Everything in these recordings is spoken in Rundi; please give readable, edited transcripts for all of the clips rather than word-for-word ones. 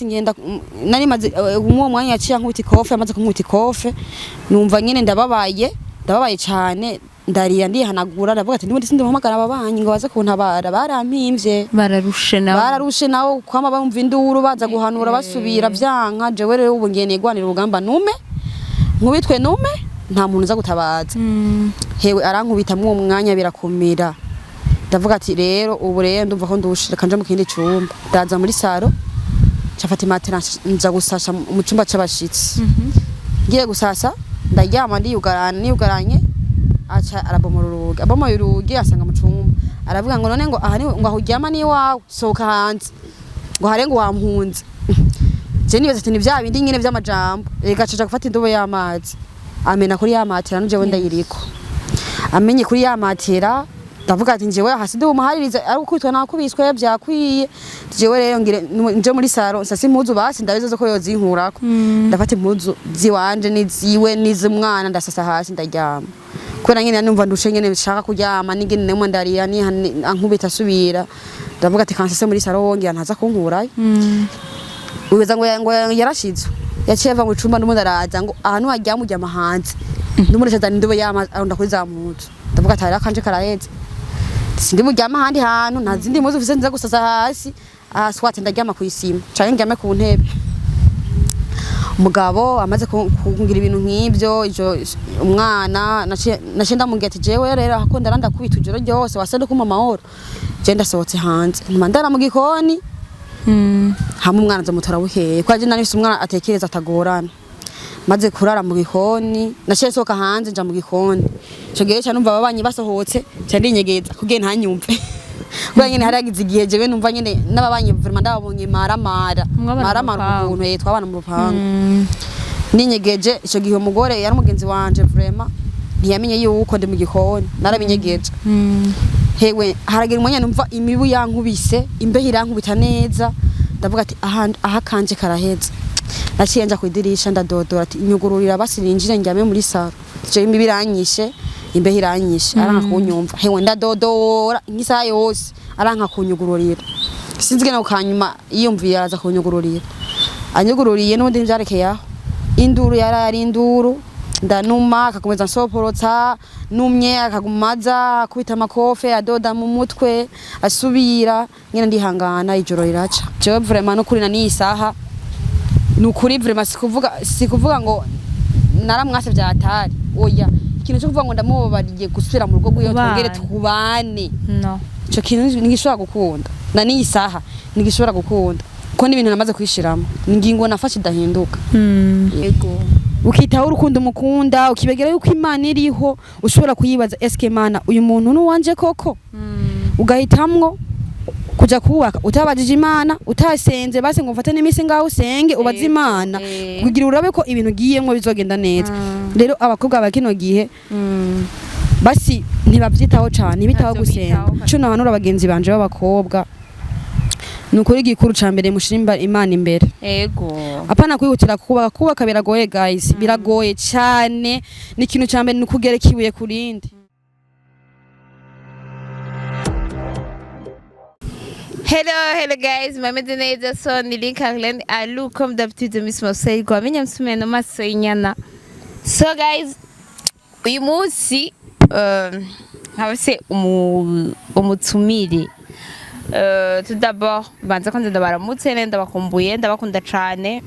Ngenda nari maze uwo mwanya yaciye ankubita ikofe. Amaze kunkubita ikofe, numva nyene ndababaye, ndababaye cane, ndarira, ndihanagura, ndavuga ati ndibundi sindi muhamagara ababanyi ngo baze kuntabara, barampimvye. Bararushe nawe. Bararushe nawe, kwama bumva induru, baza guhanura, basubira vyanka. Jewe rero ubu ngiye nigwanira urugamba, nume nkubitwe nume, nta muntu uza gutabaza. Hewe, arankubita mwuwo mwanya birakumira. Ndavuga ati rero ubu rero ndumva ko ndushe, reka nje mu kindi cumba. Ndaza muri salon, nca imatera, nza gusasa mu cumba c'abashitsi. Ngiye gusasa, ndaryama, ndiyugarana, niyugaranye aca arabomora urugi. Abomoye urugi asanga mu cumba, aravuga ngo none ngo aha ni ngo aho uryama ni iwawe, sohoka hanze, ngo hare ngo wampunze. Je nibaza ati ni vya bindi nyene vy'amajambo. Reka aca gufata indobo y'amazi, amena kuri ya matera, nujewe ndayiriko. Amenye kuri ya matera, ndavuga ati njewe hasi ndi bumuharirize, ari gukubitwa nakubiswe vyakwiye. Jewe rero ngire nje muri salon nsase impuzu, basi ndabizi ko yozinkurako. Ndafata impuzu ziwanje n'iziwe n'iz'umwana, ndasasa hasi, ndaryama, kubera nyene numva ndushe nyene, nshaka kuryama, n'ingene nemwe ndarira ankubita asubira. Ndavuga ati kansase muri salon, wongera ntaza kunkurayo. Ubiza ngo yarashizwe, yaciye ava mu cumba, n'ubundi araza ngo ahantu haryama uryama hanze. N'ubundi acazana indobo y'amazi, arunda kuri za mpuzu. Ndavuga ati akanje karaheze, sindi buryama ahandi hantu, nta zindi mpuzu mfise nza gusasa hasi. Aha swati ndaryama kw'isima canke ndyame ku ntebe. Umugabo amaze kungira ibintu nk'ivyo, ijo umwana naciye ndamubwira ati jewe rero ako ndara ndakubita ijoro ryose, wase no kumpa amahoro, je ndasohotse hanze, ntuma ndara mu gikoni. Hamwe umwana nzomutora bukeye, kuko je nari mfise umwana atekereza atagorana. Maze kurara mu gikoni, naciye sohoka hanze nja mu gikoni. Ico gihe ca numva ababanyi basohotse, ca ndinyegeza kugira ntanyumve, kubera nyene hari hagize igihe jewe numva nyene n'ababanyi vraiment ndababonye maramara. Mwabana mu Maramara. rupangu. Ukuntu twabana mu rupangu. Ninyegeje ico gihe, umugore yari umugenzi wanje, vraiment ntiyamenye yuko ndi mu gikoni, narabinyegeje. Hewe, haragira umwanya numva imibu yankubise, imbeho irankubita neza. Ndavuga ati aha aha kanje karaheze. Naciye nja kwidirisha, ndadodora ati nyugururira basi ninjire njyame muri salon, je imibu iranyishe, imbeho iranyishe. Aranka kunyumva. Hewe, ndadodora nk'isaha yose, aranka kunyugururira. Sinzi ngene kanyuma yiyumviye araza kunyugururira. Anyugururiye, n'ubundi ntivyarekeye aho, induru yarari induru. Ndanuma, akakomeza nsoporotsa, numye akagumaza akubita amakofe, adoda mu mutwe, asubira nyene. Ndihangana, ijoro riraca. Jewe vraiment nukuri na niyi saha, nukuri vraiment sikuvuga ngo naramwase vyatari, oya. Ikintu cyo kuvuga ngo ndamubabariye gusubira mu rugo rwiwe Kubana. twongere tubane, No. ico kintu ntigishobora gukunda, na niyi saha ntigishobora gukunda, kuko n'ibintu namaze kwishiramo, ni ingingo nafashe idahinduka. Yego. Ukitaho urukundo umukunda, ukibegera yuko Imana iriho, ushobora kuyibaza eske Imana uyu muntu nuwanje koko? Ugahitamwo kuja kubaka utabajije Imana, utasenze basi ngo mfate n'imisi ngaho usenge ubaze Imana kugira urabe ko ibintu ugiyemwo bizogenda neza. Rero abakobwa ba kino gihe basi ntibavyitaho cane, ntibitaho Ntavyo gusenga. bitaho. Ico nahanura bagenzi banje b'abakobwa ni ukuri, igikuru ca mbere mushira Imana imbere. Apana kwihutira kubaka. Kubaka biragoye guys, biragoye cyane. Ni ikintu ca mbere ni ukugereka ibuye ku rindi. Hello, hello guys, mameze neza? So ni Link Arlene Alu, comme d'habitude Miss Marseille gwamenya msumeno maso inyana. So guys, uyu munsi nkaba se umutumire. Tout d'abord banza kwanza ndabaramutse, ndabakumbuye, ndabakunda cane.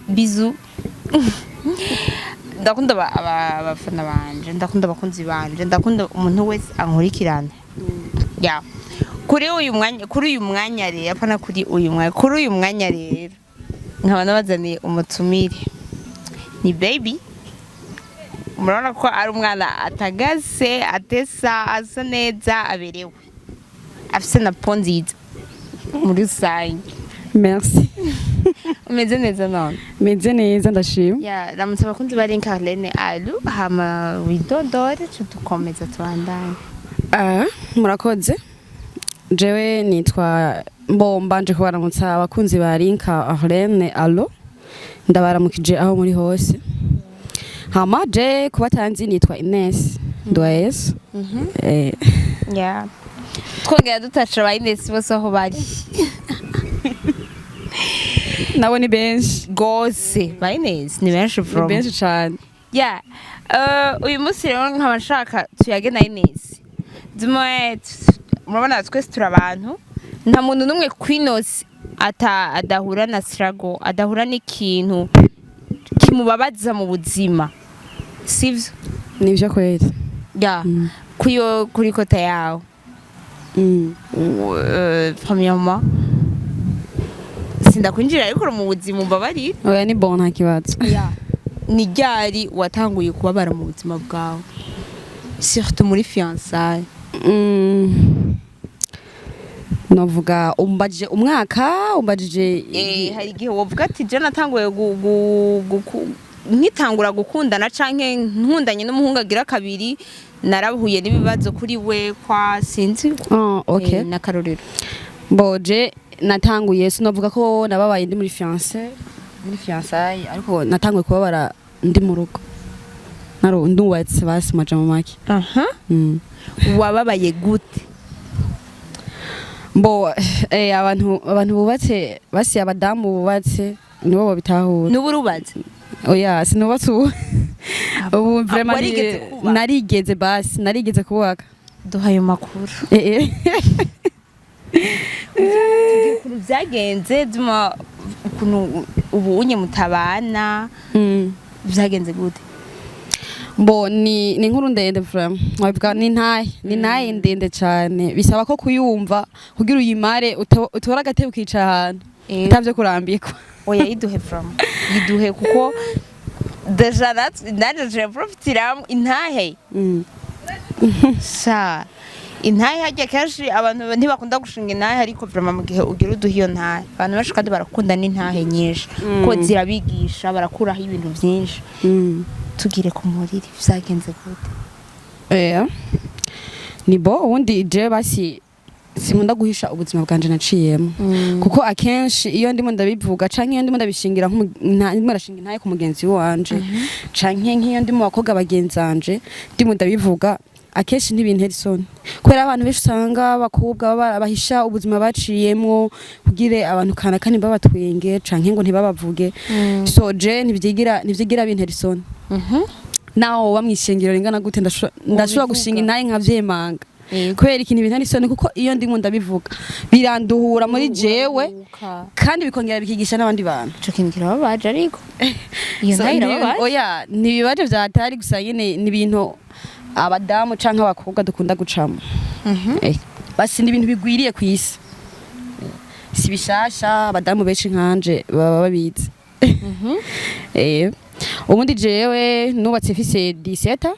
Bisous. Ndakunda abafana banje, ndakunda abakunzi banje, ndakunda umuntu wese ankurikirana. Ya. Kuri uyu mwanya rero, apana kuri uyu mwanya, kuri uyu mwanya rero nkaba nabazaniye umutumire, ni baby. Murabona ko ari umwana atagase, atesa, asa neza, aberewe, afise na peau nziza muri rusange. Merci. Umeze neza none? Meze neza, ndashima. Ya, ramutse abakunzi ba Link Arlene Alu, hama widodore, tudukomeza tubandanye. Ah, murakoze. Jewe nitwa Mbomba, nje kubaramutsa abakunzi ba Linka Arlene Allo, ndabaramukije aho muri hose. Hama je kubatanzi nitwa Ines Ndoyesu. Ya, twongera dutaca aba Ines bose aho bari. Nabo ni benshi. Gose ba Ines ni benshi. Ni From benshi cane. Yeah. Uyu munsi rero nkaba nshaka tuyage na Ines. Dumwe murabona twese turi abantu, nta muntu n'umwe kwinosi ata adahura na struggle, adahura n'ikintu kimubabaza mu buzima, sivyo? Nivyo kweli. Ya, kuyo kuri côté yawe, premièrement sindakwinjira ariko mu buzima, umbabarire. Oya, ni bon, nta kibazo. Ni ryari watanguye kubabara mu buzima bwawe, surtout muri fiançailles? Novuga umbajije umwaka, umbajije? Hari igihe wovuga ati je natanguye nkitangura gukundana canke nkundanye n'umuhungu agira kabiri, narahuye n'ibibazo kuri we kwa sinzi. Oh, okay. N'akarorero. Boje natanguye, sinovuga ko nababaye ndi muri fiancé, muri fiançailles, ariko natanguye kubabara ndi mu rugo. Naro ndubatse basi majambo make. Aha. Wababaye gute? Mbo abantu bubatse basi, abadamu bubatse nibo babitahura. N'ubu urubatse? Oya, sinubatse ubu. Ubu vraiment Warigeze kubaka? Narigeze basi, narigeze kubaka. Duha ayo makuru. Ukuntu byagenze duma, ukuntu ubu unye mutabana, byagenze gute? Bo ni inkuru ndende vraiment. Wabivuga ni ntahe ndende cyane, bisaba ko kuyumva kugira uyimare utore agatebe ukicara ahantu utavyo kurambikwa. Oya, yiduhe from, yiduhe, kuko déjà nanje je profitiramo intahe. Sha, intahe harya kenshi abantu ntibakunda gushinga intahe, ariko vraiment mu gihe ugira uduha iyo ntahe, abantu benshi kandi barakunda n'intahe nyinshi ko zirabigisha, barakuraho ibintu byinshi. Tugire ku muriri, vyagenze gute? Ni bo ubundi je basi sinkunda guhisha ubuzima bwanje naciyemo, kuko akenshi iyo ndimo ndabivuga canke iyo ndimo ndabishingira ndimo ndashinga intahe ku mugenzi wanje canke nk'iyo ndi mu bakobwa bagenzanje ndimo ndabivuga, akenshi ntibintera isoni, kubera abantu benshi usanga abakobwa baba bahisha ubuzima baciyemwo kugira abantu kanaka ntibabatwenge canke ngo ntibabavuge. So je ntivyigira bintera isoni. Naho woba mw'ishengero ringana gute, ndashobora gushinga intahe nkavyemanga. Kubera ikintu bintera isoni, kuko iyo ndimo ndabivuga biranduhura muri jewe kandi bikongera bikigisha n'abandi bantu. Ico kintu kirababaje, ariko iyo So, ntahe irababaje. Oya, ntibibaje vyatari, gusa nyene ni ibintu abadamu canke abakobwa dukunda gucamo. Basi ni ibintu bigwiriye kw'isi, si bishasha, abadamu benshi nkanje baba babizi. Ubundi jewe nubatse mfise 17.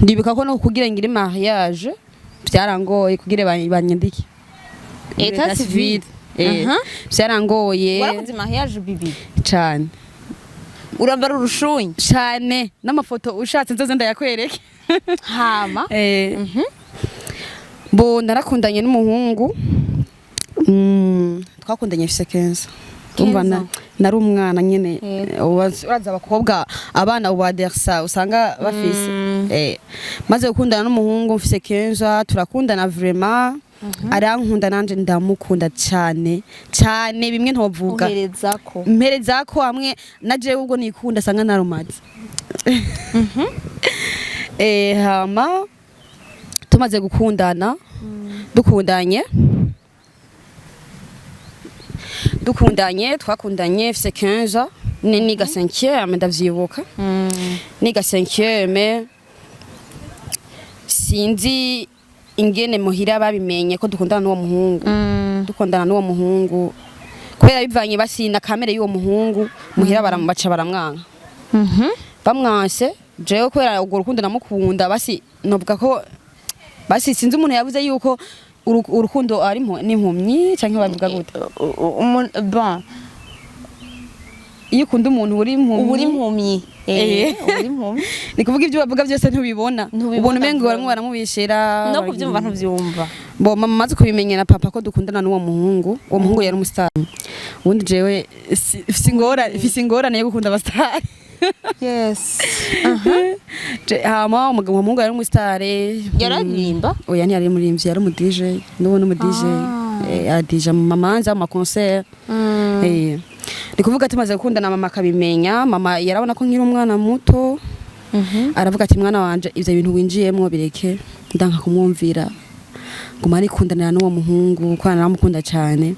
Ndibuka ko no kugira ngire mariage byarangoye kugira banyandike État civil. Byarangoye. Warakoze mariage bibi? Cane. Urambara urushunyi? Cane, n'amafoto ushatse nzoze ndayakwereke. Hama? Bo narakundanye n'umuhungu, twakundanye mfise 15. Umva, nari umwana nyene. Uraza abakobwa, abana uba dersa usanga bafise. Maze gukundana n'umuhungu mfise 15, turakundana vraiment, arankunda nanje ndamukunda cyane cyane, bimwe ntovuga. Uherezako? Mpereza ko hamwe na jewe ubwo nikunda sanga narumaze. Hama tumaze gukundana, dukundanye, twakundanye mfise 15, ni niga 5e, ndavyibuka, niga 5e. Sinzi ingene muhira babimenye ko dukundana n'uwo muhungu. Dukundana n'uwo muhungu, kubera bivanye basi na kamere y'uwo muhungu, muhira baca baramwanka. Bamwanse, jewe kubera urwo rukundo namukunda, basi novuga ko basi sinzi umuntu yavuze yuko urukundo ari n'impumyi canke bavuga gute? Bon. Iyo ukunda umuntu uri impumyi. Uba uri impumyi. Uba uri impumyi. Ni kuvuga ibyo bavuga byose ntubibona. Ntubibona. Ubona umengo Vraiment. baramwe baramubishira. No kubyumva ntubyumva. Bo mama amaze kubimenya na papa ko dukundana n'uwo muhungu, uwo muhungu yari umustar. Ubundi jewe mfise ingorane yo gukunda abastar. Hama umugabo, uwo muhungu yari umustar. Yararirimba? Oya, ntiyari umuririmbyi, yari umu DJ, n'ubu ni umu DJ. Aradija mu mamanza, mu ma concert. Ni kuvuga tumaze gukundana, mama akabimenya, mama yarabona ko nkiri umwana muto, aravuga ati: "Mwana wanje, ivyo bintu winjiyemwo bireke." Ndanka kumwumvira, nguma nikundanira n'uwo muhungu kuko naramukunda cyane.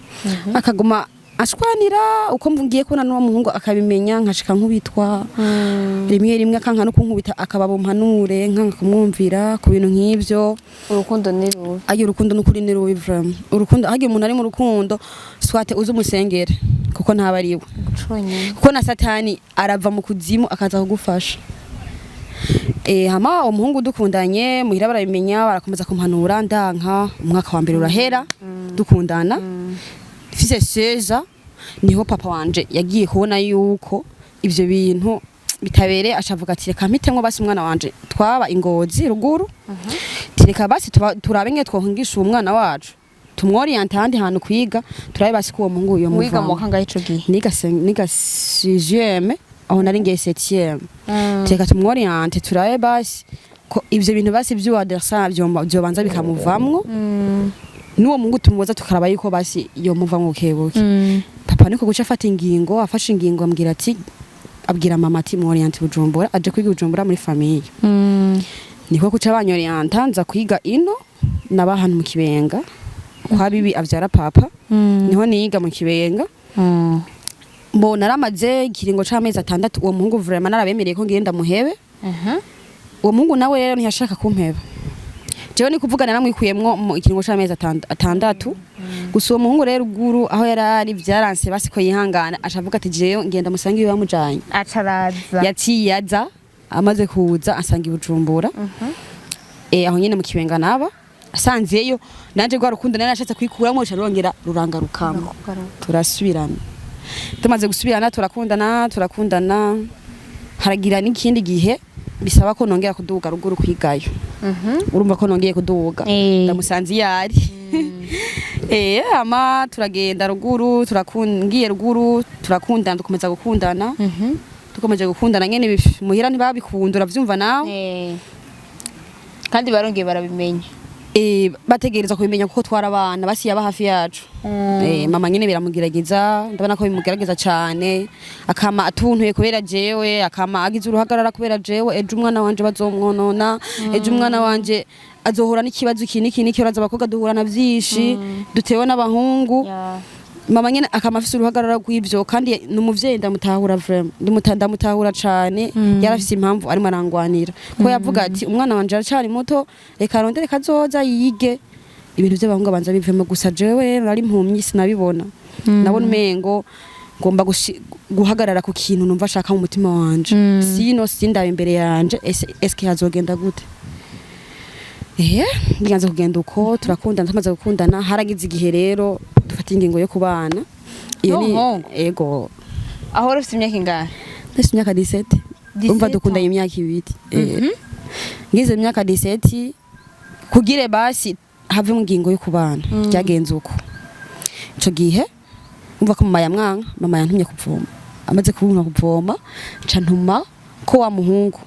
Akaguma ashwanira uko ngiye kubona n'uwo muhungu, akabimenya, nkashika nkubitwa rimwe rimwe, akanka no kunkubita, akaba bumpanure, nkanka kumwumvira ku bintu nk'ivyo. Urukundo ni rubi. Agira urukundo n'ukuri ni rubi vraiment. Urukundo, hagiye umuntu ari mu rukundo, swate uze umusengere kuko ntaba ari we. Conyine. Kuko na Satani arava mu kuzimu akaza kugufasha. Hama uwo muhungu dukundanye, muhira barabimenya, barakomeza kumpanura, ndanka. Umwaka wa mbere urahera dukundana, mfise seza. Niho papa wanje yagiye kubona yuko ivyo bintu bitabereye, acavuga ati: "Reka mpitemwo basi umwana wanje." Twaba ingozi ruguru. Tireka basi turabe nge twohungisha uwo mwana wacu, tumworiyante ahandi hantu kwiga, turabe basi ko uwo muhungu yo Wiga mu muvamo. kangahe ico gihe? Niga sixième, aho nari ngiye septième. Reka tumworiyante, turabe basi ko ivyo bintu basi vy'uwadersa vyobanza bikamuvamwo, n'uwo muhungu tumubaza, tukaraba yuko basi yomuvamwo bukebuke. Papa niko guca afata ingingo. Afashe ingingo, ambwira ati, abwira mama ati: "Mworiyante Bujumbura, aje kwiga Bujumbura muri famille." Niko guca banyoriyanta, nza kwiga ino. Naba ahantu mu Kibenga kwa Bibi avyara papa, niho niga mu Kibenga. Mbo naramaze ikiringo c'amezi 6. Uwo muhungu vraiment narabemereye ko ngenda muhebe. Uwo muhungu nawe rero ntiyashaka kumpeba. Jewe ni kuvuga naramwikuyemwo mu ikiringo c'amezi 6 gusa. Uwo muhungu rero ruguru aho yari ari vyaranse basi ko yihangana, acavuga ati: "Jewe ngenda musange iwe bamujanye." Acaraza. Yaciye aza. Amaze kuza asanga i Bujumbura, aho nyene mu Kibenga naba asanzeyo. Nanje rwa rukundo nari nashatse kwikuramwo ruca rurongera rurangarukamo, turasubirana. Tumaze gusubirana, turakundana, turakundana. Haragira n'ikindi gihe bisaba ko nongera kuduga ruguru kwigayo. Urumva ko nongeye kuduga, ndamusanze iyo ari. Ama turagenda ruguru, ngiye ruguru, turakundana, dukomeza gukundana. Dukomeje gukundana nyene, muhira ntibabikunda, uravyumva nawe. Kandi barongeye barabimenya. Bategereza kubimenya kuko twara abana basi yaba hafi yacu. Mama nyene biramugerageza, ndabona ko bimugerageza cane, akama atuntuye kubera jewe, akama agize uruhagarara kubera jewe: "Ejo umwana wanje bazomwonona, ejo umwana wanje azohura n'ikibazo iki n'iki n'iki." Uraza abakobwa duhura na vyinshi dutewe n'abahungu. Mama nyene akama afise uruhagarara rw'ivyo, kandi ni umuvyeyi, ndamutahura vraiment, ndamutahura cane. Yarafise impamvu arimo arangwanira, ko yavuga ati: "Umwana wanje aracari muto, reka arondere kazoza, yige ibintu vy'abahungu, abanza bivemo." Gusa jewe rero nari impumyi, sinabibona. Nabona umengo ngomba guhagarara ku kintu numva ashaka mu mutima wanje, sino sindabe imbere yanje ese eske hazogenda gute. Ngiganze kugenda uko, turakundana. Tumaze gukundana, haragize igihe rero dufata ingingo yo kubana. Iyo ni N'umuhungu? Ego. Aho wari ufite imyaka ingahe? Ndafite imyaka 17. 17. Umva, dukundanye imyaka 2. Ngize imyaka 17, kugire basi have mu ngingo yo kubana, byagenze uko. Ico gihe umva ko mama yamwanka, mama yantumye kuvoma. Amaze kubona kuvoma, nca ntuma ko wa muhungu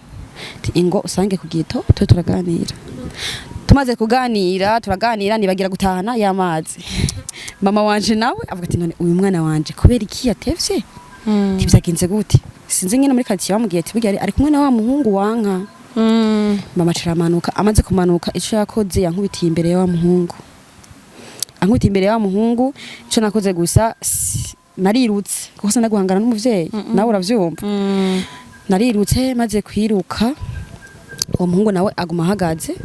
ati: "Ingo usange ku gito twe turaganira." Tumaze kuganira, turaganira, nibagira gutahana y'amazi. Mama wanje nawe avuga ati: "None uyu mwana wanje kubera iki yatevye? Ntibyagenze gute?" Sinzi nyine muri quartier bamubwiye ati: "Burya ari kumwe na wa muhungu wanka." Mama aca aramanuka. Amaze kumanuka, ico yakoze, yankubitiye imbere ya wa muhungu. Ankubitiye imbere ya wa muhungu, ico nakoze gusa, narirutse, kuko sinda guhangana n'umuvyeyi, nawe uravyumva. Narirutse. Maze kwiruka, uwo muhungu nawe aguma ahagaze,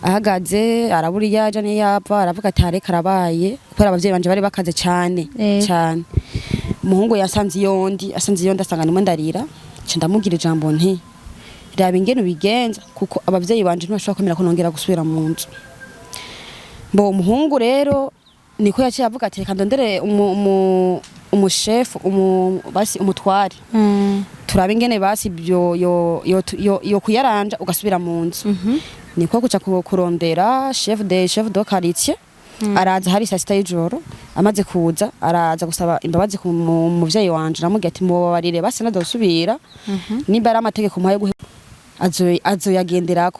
ahagaze, arabura iyo aja n'iyo ava. Aravuga ati: "Areka arabaye," kubera abavyeyi banje bari bakaze cane. Cane. Umuhungu yasanze iyondi, asanze iyondi, asanga ndimo ndarira. Nca ndamubwira ijambo nti: "Raba ingene ubigenza, kuko abavyeyi banje ntibashobora kwemera ko nongera gusubira mu nzu." Mbo umuhungu rero niko yaciye avuga ati: "Reka ndondere umushefu, basi umutware, turabe ingene basi byo yo kuyaranja ugasubira mu nzu." Niko kuca kurondera chef de quartier. Araza hari saa 6 y'ijoro. Amaze kuza, araza gusaba imbabazi ku muvyeyi wanje, namubwiye ati: "Mubabarire basi nadosubira, nimba ari amategeko muhaye azoyagenderako."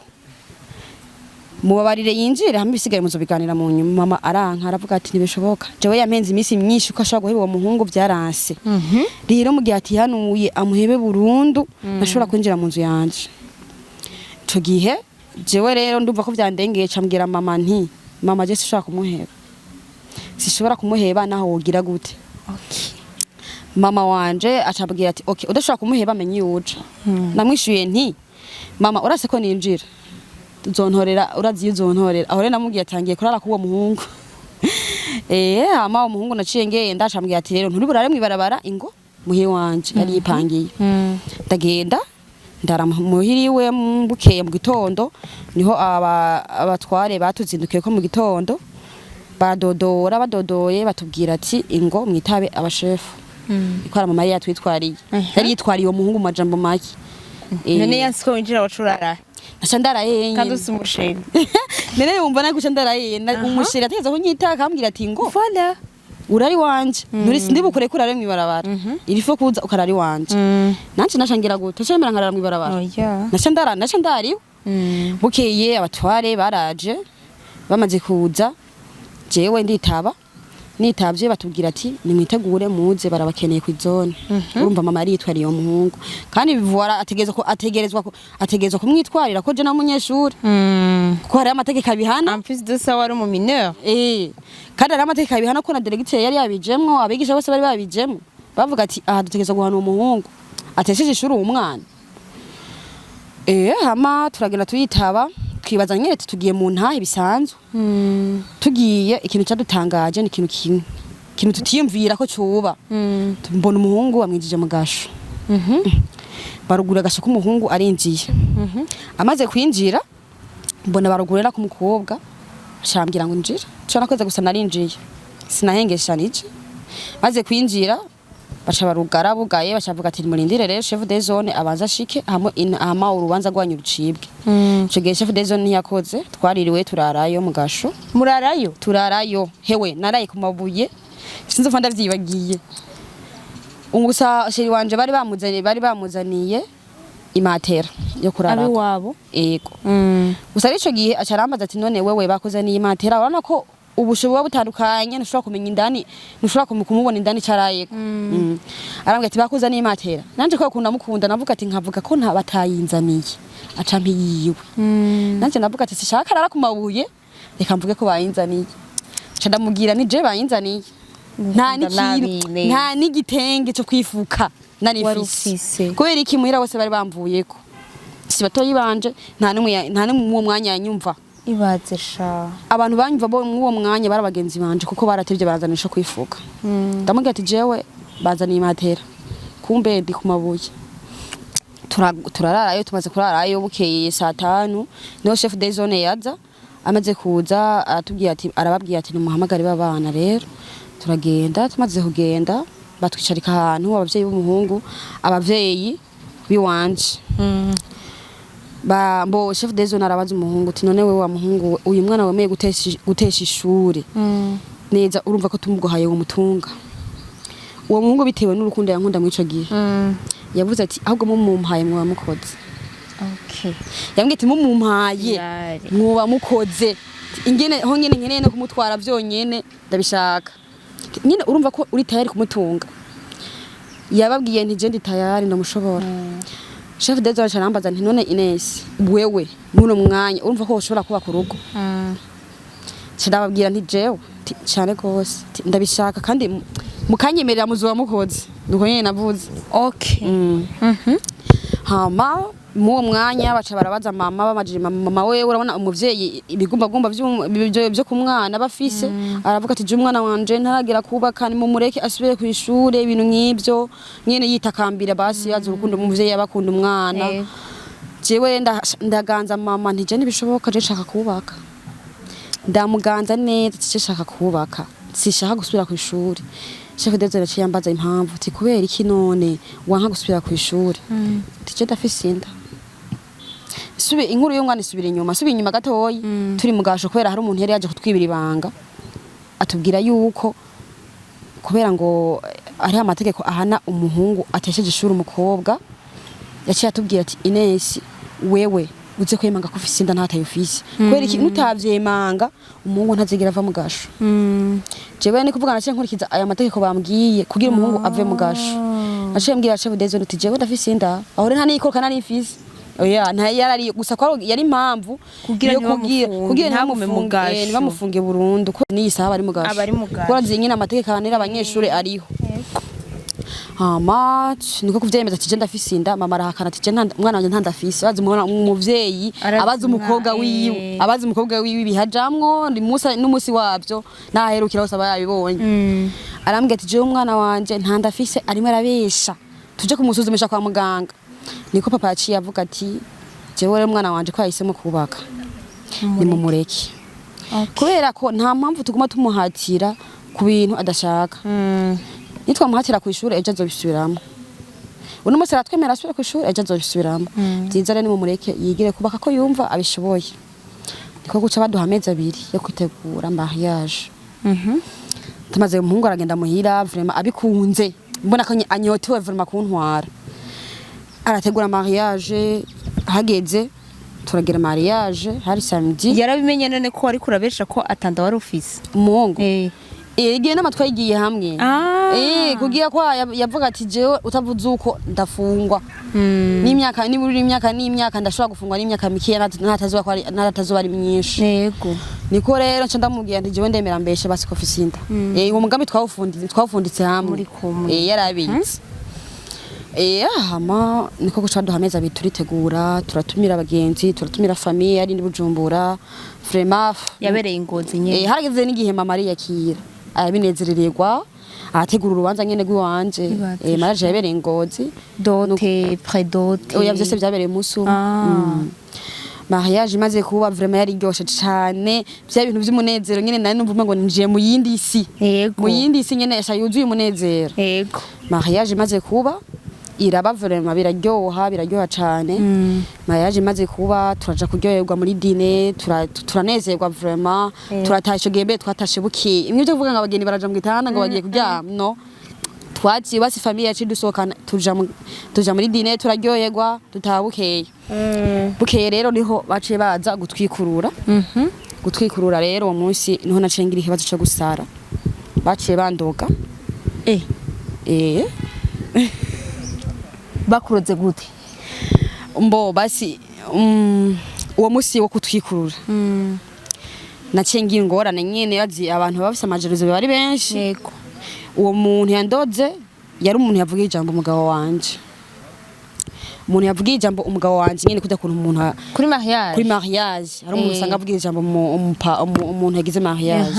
Mubabarire yinjire, hamwe ibisigaye muzobiganira mu nyuma. Mama aranka, aravuga ati ntibishoboka, jewe yampenze iminsi myinshi ko ashobora guheba uwo muhungu, byaranse. Rero mu gihe atihanuye amuhebe burundu, ntashobora kwinjira mu nzu yanje. Ico gihe jewe rero ndumva ko vyandengeye, cambwira mama nti: "Mama, je sinshobora kumuheba, sishobora kumuheba naho wogira gute." Mama wanje acabwira ati: "Okay, udashobora kumuheba, menye iyo uja." Namwishuye nti: "Mama, urase ko ninjira uzontorera, urazi iyo uzontorera." Aho rero namubwiye atangiye kurara k'uwo muhungu. Hama umuhungu naciye ngenda, acambwira ati: "Rero nturi burare mw'ibarabara, ingo muhiri wanje." Yari yipangiye. Ndagenda ndara muhiri iwe. Bukeye mu gitondo niho abatware batuzindukiye ko mu gitondo badodora. Badodoye batubwira ati: "Ingo mwitabe abashefu." Ikora mama yari yatwitwariye, yari yitwariye uwo muhungu mu majambo make. None yansi ko winjira, wacurara? Naca ndaraye. Kandi nyene. usi umu chéri. None wumva nawe kuca ndaraye umu chéri ategeza kunyita akambwira ati: "Ngo Voilà. urari wanje, nturi ndibukure ko urare mw'ibarabara, irifo kuza ukarara iwanje." Nanje naca ngira gute? Naca nemera nkarara mw'ibarabara? Oya. Naca ndara, naca ndariwe. Bukeye abatware baraje. Bamaze kuza, jewe nditaba. Nitavye batubwira ati: "Nimwitegure muze, barabakeneye ku zone." Urumva mama yari yitwariye uwo muhungu, kandi bivura ategerezwa kumwitwarira ko je na munyeshuri, kuko hariho amategeko abihana. En plus de ça, wari mu mineur. Kandi hariho amategeko abihana, ko na directeur yari yabijemwo, abigisha bose bari babijemwo, bavuga ati: "Aha dutegerezwa guhana uwo muhungu atesheje ishuri uwo mwana." Hama turagenda tuyitaba, twibaza nyene ati tugiye mu ntahe bisanzwe. Tugiye, ikintu cyadutangaje ni ikintu kimwe, ikintu tutiyumvira ko cuba. Mbona umuhungu bamwinjije mu gasho, barugura agasho k'umuhungu, arinjiye. Amaze kwinjira, mbona barugurira k'umukobwa, ashambwira ngo njira. Ico nakoze gusa narinjiye, sinahengeshanije. Maze kwinjira baca barugara. Bugaye baca bavuga ati: "Murindire rero chef de zone abanza ashike, hamwe hama urubanza rwanyu rucibwe." Ico gihe chef de zone ntiyakoze, twaririwe turarayo mu gasho. Murarayo? Turarayo. Hewe, naraye ku mabuye, sinzi uko ndavyibagiye. Gusa chéri wanje bari bamuzaniye imatera yo kurarako. Abiwabo? Ego. Gusa ari ico gihe aca arambaza ati: "None wewe bakuzaniye imatera, urabona ko ubusho buba butandukanye, ntushobora kumenya indani, ntushobora kumubona indani carayeko." Arambwira ati: "Bakuzaniye imatera." Nanje ko akunda mukunda, navuga ati nkavuga ko nta batayinzaniye, aca mpiyiwe. Nanje navuga ati sishaka arara ku mabuye, reka mvuge ko bayinzaniye. Ca ndamubwira ni je bayinzaniye, nta Ngukunda. n'ikintu Nabi neza. nta n'igitenge cyo kwifuka nari Wari mfise. ufise. Kubera iki? Muhira bose bari bamvuyeko, si batoyi banje, nta n'umwe nta n'umwe mw'uwo mwanya yanyumva. Ibaze sha. Abantu banyumva bo mw'uwo mwanya bari abagenzi banje, kuko baratevye baranzanisha kwifuka. Ndamubwira ati jewe bazaniye imatera, kumbe ndi ku mabuye. Turararayo. Tumaze kurarayo, bukeye saa 5 niho chef de zone yaza. Amaze kuza aratubwira ati, arababwira ati: "Nimuhamagare babana." Rero turagenda. Tumaze kugenda batwicarika ahantu abavyeyi b'umuhungu, abavyeyi biwanje. Ba mbo chef de zone arabaza umuhungu ati: "None wewe wa muhungu we, uyu mwana wemeye gutesha ishuri neza, urumva ko tumuguhaye uwo mutunga?" Uwo muhungu, bitewe n'urukundo yankunda muri ico gihe, yavuze ati: "Ahubwo mumumpaye mwoba mukoze." Yambwiye ati: "Mumumpaye Yari. mwoba mukoze, ingene ho nyene nkeneye no kumutwara vyonyene ndabishaka nyene, urumva ko uri tayari kumutunga?" Yababwiye nti: "Je ndi tayari, ndamushobora." Chef de zone arambaza nti: "None Ines, wewe muno mwanya urumva ko ushobora kubaka urugo?" Ndababwira nti: "Jewe cane gose, ndabishaka, kandi mukanyemerera muzoba mukoze." Nuko nyene navuze. Hama muwo mwanya baca barabaza mama. Bamajije mama, mama wewe urabona umuvyeyi ibigumbagumba vyo ku mwana bafise, aravuga ati: "Je umwana wanje ntaragera kubaka, nimumureke asubire ku ishure." Ibintu nk'ivyo nyene yitakambira, basi yazi urukundo umuvyeyi abakunda umwana. Jewe ndaganza mama nti: "Je ntibishoboka, je nshaka kubaka." Ndamuganza neza ati: "Je nshaka kubaka, sishaka gusubira ku ishuri." Chef de zone yaciye yambaza impamvu, ati: "Kubera iki none wanka gusubira ku ishuri?" Ati: "Je ndafise inda." Subi inkuru y'umwana isubira inyuma, subi inyuma gatoyi. Turi mu gasho, kubera hari umuntu yari yaje kutwibira ibanga, atubwira yuko kubera ngo hariho amategeko ahana umuhungu atesheje ishuri umukobwa, yaciye atubwira ati: "Ines, wewe Uze kwemanga ko ufise inda ntatayo ufise, kubera iki nutavyemanga umuhungu ntazigera ava mu gasho. Jewe ni kuvuga naciye nkurikiza aya mategeko bambwiye kugira umuhungu ave mu gasho. Naciye mbwira chef de zone uti jewe ndafise inda, aho rero nta n'ikoroka nari mfise, oya, nta yarari gusa ko yari impamvu Kugira yo kugira ntibamufunge, kugira ntagume mu ntibamufunge, gasho. Ntibamufunge burundu ko n'iyi saha bari mu gasho. Abari mu gasho. Kuko nzi nyine amategeko ahanira abanyeshuri ariho. Hama niko kuvyemeza ati je ndafise inda. Mama arahakana ati je umwana wanje ntandafise. Bazi umwana umuvyeyi Arazi abazi umukobwa wiwe, abazi umukobwa wiwe bihajamwo ndi musa n'umusi wavyo naherukira hose aba yabibonye. Arambwira ati jewe umwana wanje ntandafise, arimo arabesha, tuje kumusuzumisha kwa muganga. Niko papa yaciye avuga ati jewe rero umwana wanje ko yahisemo kubaka, nimumureke, kubera ko nta mpamvu tuguma tumuhatira ku bintu adashaka. Nitwamuhatira ku ishuri ejo azobisubiramo. Uno munsi aratwemera asubire ku ishuri, ejo azobisubiramo. Byiza rero nimumureke yigire kubaka ko yumva abishoboye. Niko guca baduha amezi 2 yo kwitegura mariage. Tumaze, umuhungu aragenda muhira vraiment abikunze, mbona ko anyotewe vraiment kuntwara. Arategura mariage, hageze turagira mariage, hari samedi. Yarabimenye none ko wari kurabesha ko atanda wari ufise? Umuhungu? Igihe nama twayigiye hamwe. Kugira ko yavuga ati jewe utavuze uko ndafungwa n'imyaka niburi imyaka n'imyaka, ndashobora gufungwa n'imyaka mikeya, natazuba ko ari natazuba ari myinshi. Niko rero nca ndamubwira nti jewe ndemera mbeshe basi ko mfise inda. Uwo mugambi twawufunditse hamwe. Muri kumwe. Yarabitse. Hama niko guca duha amezi 2 turitegura, turatumira abagenzi, turatumira famille yari ndi Bujumbura vraiment. Yabereye ingozi nyene? Harageze n'igihe mama ariyakira, arabinezerererwa, arategura urubanza nyene rw'iwanje. Ibaze. Mariage yabereye Ngozi. Dot, pré-dot? Oya, vyose vyabereye umunsi umwe. Mariage imaze kuba, vraiment yari iryoshe cane, vya bintu vy'umunezero nyene nari numva umengo ninjiye mu yindi si. Mu yindi si nyene yasha yuzuye umunezero. Mariage imaze kuba, iraba vraiment biraryoha, biraryoha cane. Mariage imaze kuba, turaja kuryoherwa muri dîner, turanezerwa vraiment. Turataha ico gihe, mbere twatashe bukeye. Imwe byo kuvuga ngo abageni baraja mu gitanda ngo bagiye kuryama, no twaciye basi famille yacu dusohokana, tuja muri dîner, turaryoherwa, dutaha bukeye. Bukeye rero niho baciye baza gutwikurura. Gutwikurura rero uwo munsi niho naciye ngira ikibazo co gusara, baciye bandoga. Bakuroze gute? Mbo basi uwo munsi wo kutwikurura naciye ngira ingorane nyene, bazi abantu baba bafise amajeruzo bari benshi. Uwo muntu yandoze yari umuntu yavuga ijambo umugabo wanje, umuntu yavuga ijambo umugabo wanje nyene kujya kuntu umuntu Kuri mariage? Kuri mariage hari umuntu usanga avuga ijambo umuntu yagize mariage.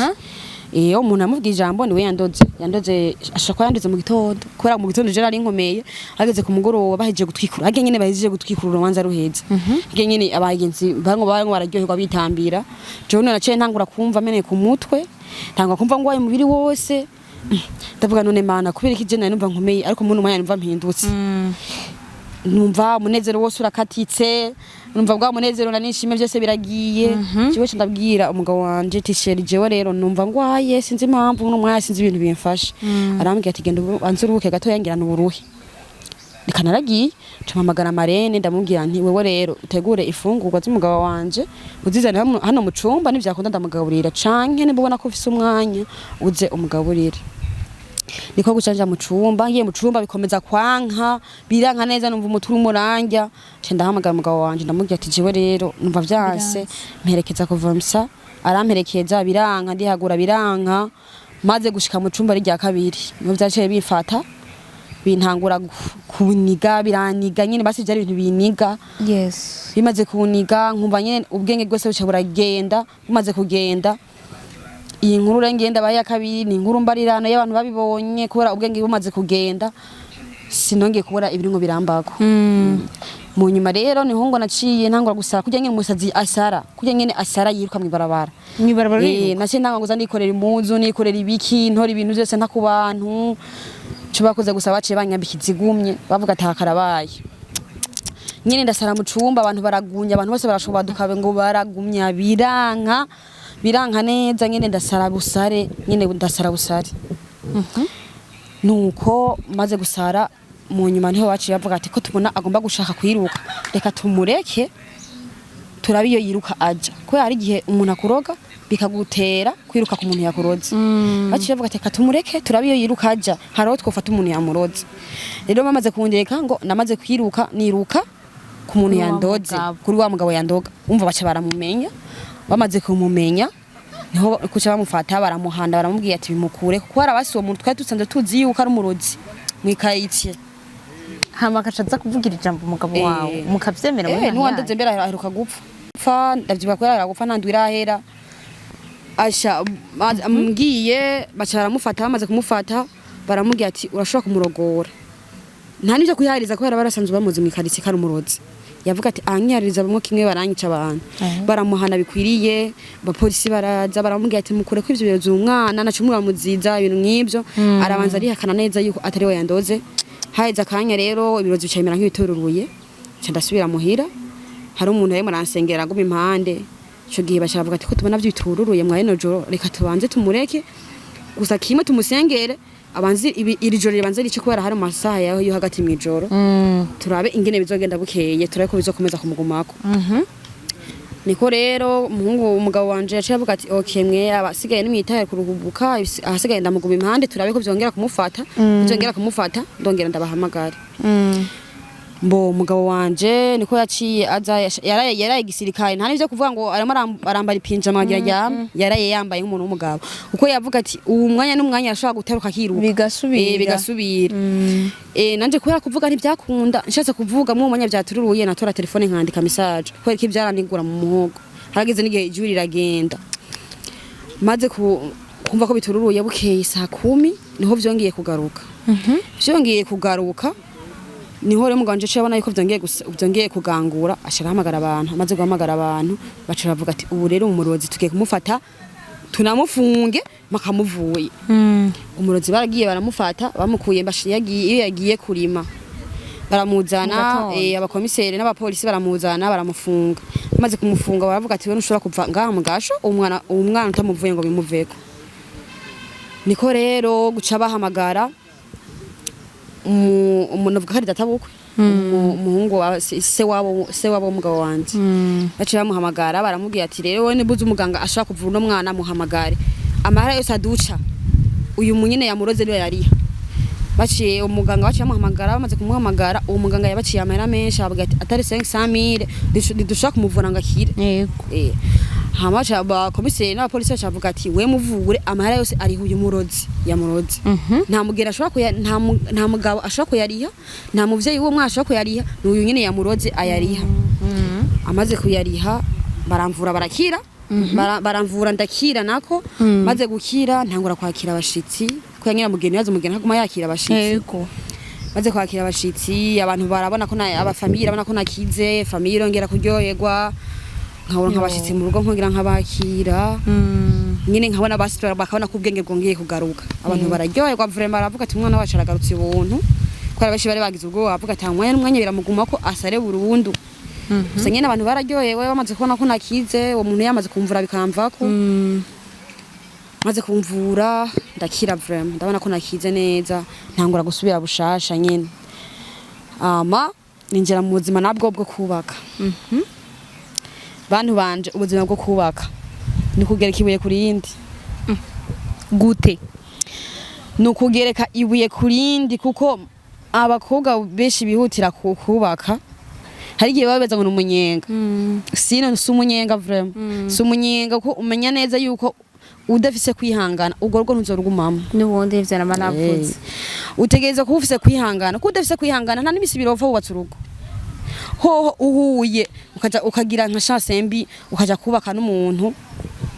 Iyo umuntu amuvuga ijambo niwe yandoze. Yandoze, ashobora kuba yandoze mu gitondo, kubera mu gitondo je nari nkomeye. Hageze ku mugoroba bahejeje gutwikura, harya nyene bahejeje gutwikura urubanza ruheze, harya nyene abagenzi bamwe bararyoherwa bitambira, jewe naciye ntangura kumva meneye ku mutwe, ntangura kumva ngwaye umubiri wose. Ndavuga none Mana, kubera iki je nari numva nkomeye, ariko muri umwanya numva mpindutse, numva umunezero wose urakatitse, numva bwa munezero na nishimye byose biragiye. Jewe nca ndabwira umugabo wanje ati chéri, jewe rero numva ngwaye, sinzi impamvu, uno mwanya sinzi ibintu bimfashe. Arambwira ati genda ubanze uruhuke gatoya, ngira n'uburuhe. Reka naragiye nca mpamagara marraine, ndamubwira nti wewe rero utegure ifungurwa z'umugabo wanje uzizane hano mu cumba, nivyakunda ndamugaburira, canke niba ubona ko ufise umwanya uze umugaburire. Niko guca nja mu cumba. Ngiye mu cumba bikomeza kwanka, biranka neza, numva umutwe urimo urandya. Nca ndahamagara umugabo wanje, ndamubwira ati jewe rero numva vyanse, mperekeza kuva msa. Aramperekeza, biranka, ndihagura biranka. Maze gushika mu cumba ari rya kabiri niho vyaciye bifata, bintangura kuniga, biraniga nyene, basi vyari ibintu biniga. Bimaze kuniga, nkumva nyene ubwenge bwose buca buragenda. Bumaze kugenda, iyi nkuru rero ngenda baye ya kabiri, ni inkuru mbarirano y'abantu babibonye, kubera ubwenge bumaze kugenda sinongeye kubura ibiringo birambako. Mu nyuma rero niho ngo naciye ntangura gusara kurya nyene umusazi asara, kurya nyene asara yiruka mw'ibarabara. Mwibarabara? Naciye ntangura kuza nikorera impuzu, nikorera ibiki, ntora ibintu vyose nta ku bantu. Ico bakoze gusa, baciye banyambika izigumye, bavuga ati karabaye nyene. Ndasara mu cumba, abantu baragunya, abantu bose barashobaduka ngo baragumya, biranka, biranka neza nyene. Ndasara busare nyene, ndasara busare. Nuko maze gusara, mu nyuma niho baciye bavuga ati ko tubona agomba gushaka kwiruka, reka tumureke. Turabe iyo yiruka aja, kubera hari igihe umuntu akuroga bikagutera kwiruka ku muntu yakuroze. Baciye bavuga ati: "Reka tumureke, turabe iyo yiruka aja, hari aho twofata umuntu yamuroze." Rero bamaze kundeka ngo namaze kwiruka, niruka ku muntu Kuri wa yandoze. mugabo. Kuri wa mugabo yandoga. Umva, baca baramumenya. Bamaze kumumenya, niho kuca bamufata, baramuhanda, baramubwira ati bimukure, kuko harabasi uwo muntu twari dusanzwe tuzi yuko ari umurozi mwikaritsiye. Hama agaca aza kuvugira ijambo umugabo wawe, mukavyemera muri Nuwandoze mbere aheruka gupfa. Pfa, ndavyibuka ko aheruka gupfa, ntandwi irahera. Asha mbwiye, baca baramufata. Bamaze kumufata, baramubwira ati: "Urashobora kumurogora, nta n'ivyo kwihariza," kubera barasanzwe bamuzi mwikaritsiye ko ari umurozi. Yavuga ati: "Anyihariza bamwe kimwe, baranyica abantu." Baramuhana bikwiriye, abapolisi baraza, baramubwira ati: "Mukure ko ivyo birozi, umwana naco muramuziza ibintu nk'ivyo." Arabanza arihakana neza yuko atari we yandoze. Haheze akanya rero, ibirozi bica bimera nk'ibitururuye. Nca ndasubira muhira, hari umuntu yarimo aransengera aguma impande. Ico gihe baca bavuga ati: "Ko tubona vyitururuye mwa rino joro, reka tubanze tumureke gusa kimwe, tumusengere, abanze iri joro ribanze rice, kubera hari mu masaha yaho yo hagati mw'ijoro, turabe ingene bizogenda bukeye, turabe ko bizokomeza kumugumako." Niko rero umuhungu, umugabo wanje yaciye avuga ati: "Okay, mwe abasigaye nimwitaye kuruhubuka, ahasigaye ndamuguma impande, turabe ko vyongera kumufata. Bizongera kumufata, ndongera ndabahamagara." Mbo umugabo wanje niko yaciye aza, yaraye gisirikare, nta n'ivyo kuvuga ngo arimo arambara ipinjama agira aryame. Yaraye yambaye nk'umuntu w'umugabo, kuko yavuga ati ubu mwanya n'umwanya arashobora guteruka akiruka. Bigasubira. Bigasubira. Nanje kubera kuvuga ntibyakunda, nshatse kuvuga mu mwanya byatururuye, natora telefone nkandika message, kubera ko ibyaranigura mu muhogo. Harageze n'igihe ijwi riragenda. Maze kumva ko bitururuye, bukeye saa 10 niho vyongeye kugaruka. Vyongeye kugaruka, niho rero umugabo wanje aciye abona yuko vyongeye kugangura, aca arahamagara abantu. Amaze guhamagara abantu, baca baravuga ati: "Ubu rero umurozi tugiye kumufata, tunamufunge makamuvuye." Umurozi baragiye baramufata, bamukuye yagiye iyo yagiye kurima, baramuzana. Mu gatondo. Abakomiseri n'abapolisi baramuzana, baramufunga. Bamaze kumufunga, baravuga ati: "We ntushobora kuva ngaha mu gasho, uwo mwana utamuvuye ngo bimuveko." Niko rero guca bahamagara umuntu avuga ko ari databukwe, umuhungu wa se wabo w'umugabo wanje. Baciye bamuhamagara, baramubwira ati: "Rero wowe nibuze umuganga ashobora kuvura uno mwana, muhamagare, amahera yose aduca uyu munyene yamuroze niwe yariha." Baciye umuganga, baciye bamuhamagara. Bamaze kumuhamagara, uwo muganga yabaciye amahera menshi, avuga ati atari 500,000 ntidushobora kumuvura ngo akire. Hama baca abakomiseri n'abapolisi baca bavuga ati: "We muvure, amahera yose ariho uyu murozi yamuroze. Nta mugera ashobora kuya, nta mugabo ashobora kuyariha, nta muvyeyi w'uwo mwana ashobora kuyariha, ni uyu nyene yamuroze ayariha." Amaze kuyariha, baramvura, barakira. Baramvura ndakira. Nako maze gukira, ntangura kwakira abashitsi, ko nyina mugeni yaza, umugeni aguma yakira abashitsi. Maze kwakira abashitsi, abantu barabona ko aba famille irabona ko nakize, famille irongera kuryoherwa, nkabona nk'abashitsi mu rugo, nkongera nkabakira nyine, nkabona basi bakabona ko ubwenge bwongeye kugaruka. Abantu bararyoherwa vraiment, baravuga ati: "Umwana wacu aragarutse ubuntu," kubera benshi bari bagize ubwoba, bavuga ati: "Umwanya n'umwanya biramuguma ko asare burundu." Gusa nyine abantu bararyohewe bamaze kubona ko nakize, uwo muntu yamaze kumvura bikamvako. Maze kumvura ndakira vraiment, ndabona ko nakize neza, ntangura gusubira bushasha nyine, ama ninjira mu buzima nabwo bwo kubaka. Bantu banje, ubuzima bwo kubaka ni kugereka ibuye ku rindi. Gute? Ni ukugereka ibuye ku rindi, kuko abakobwa benshi bihutira kubaka, hari igihe baba baza ngo ni umunyenga. Sino si umunyenga vraiment, si umunyenga, kuko umenya neza yuko udafise kwihangana, urwo rugo ntuzorugumamo. N'ubundi ivyo nama navuze. Utegereza kuba ufise kwihangana, kuko udafise kwihangana nta n'imisi ibiri wopfa wubatse urugo. Hoho uhuye ukaja ukagira nka chance mbi, ukaja kubaka n'umuntu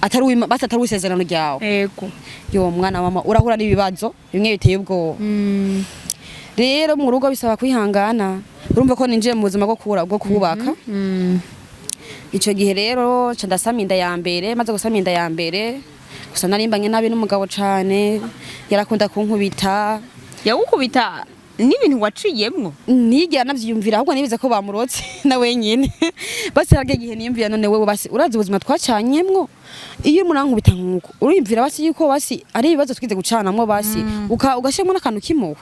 atari basi atari uw'isezerano ryawe, yo mwana mama, urahura n'ibibazo bimwe biteye ubwoba. Rero mu rugo bisaba kwihangana. Urumva ko ninjiye mu buzima bwo kubaka. Ico gihe rero nca ndasama inda ya mbere. Maze gusama inda ya mbere, gusa narimbanye nabi n'umugabo cane, yarakunda kunkubita. Yagukubita n'ibintu waciyemwo? Nigera navyiyumvira, ahubwo nibize ko bamurotse na wenyine. Basi harageze igihe niyumvira: none wewe basi urazi ubuzima twacanyemwo, iyo umuntu ankubita nkuko, uriyumvira basi yuko basi ari ibibazo twize gucanamwo, basi ugashiramo n'akantu k'impuhwe.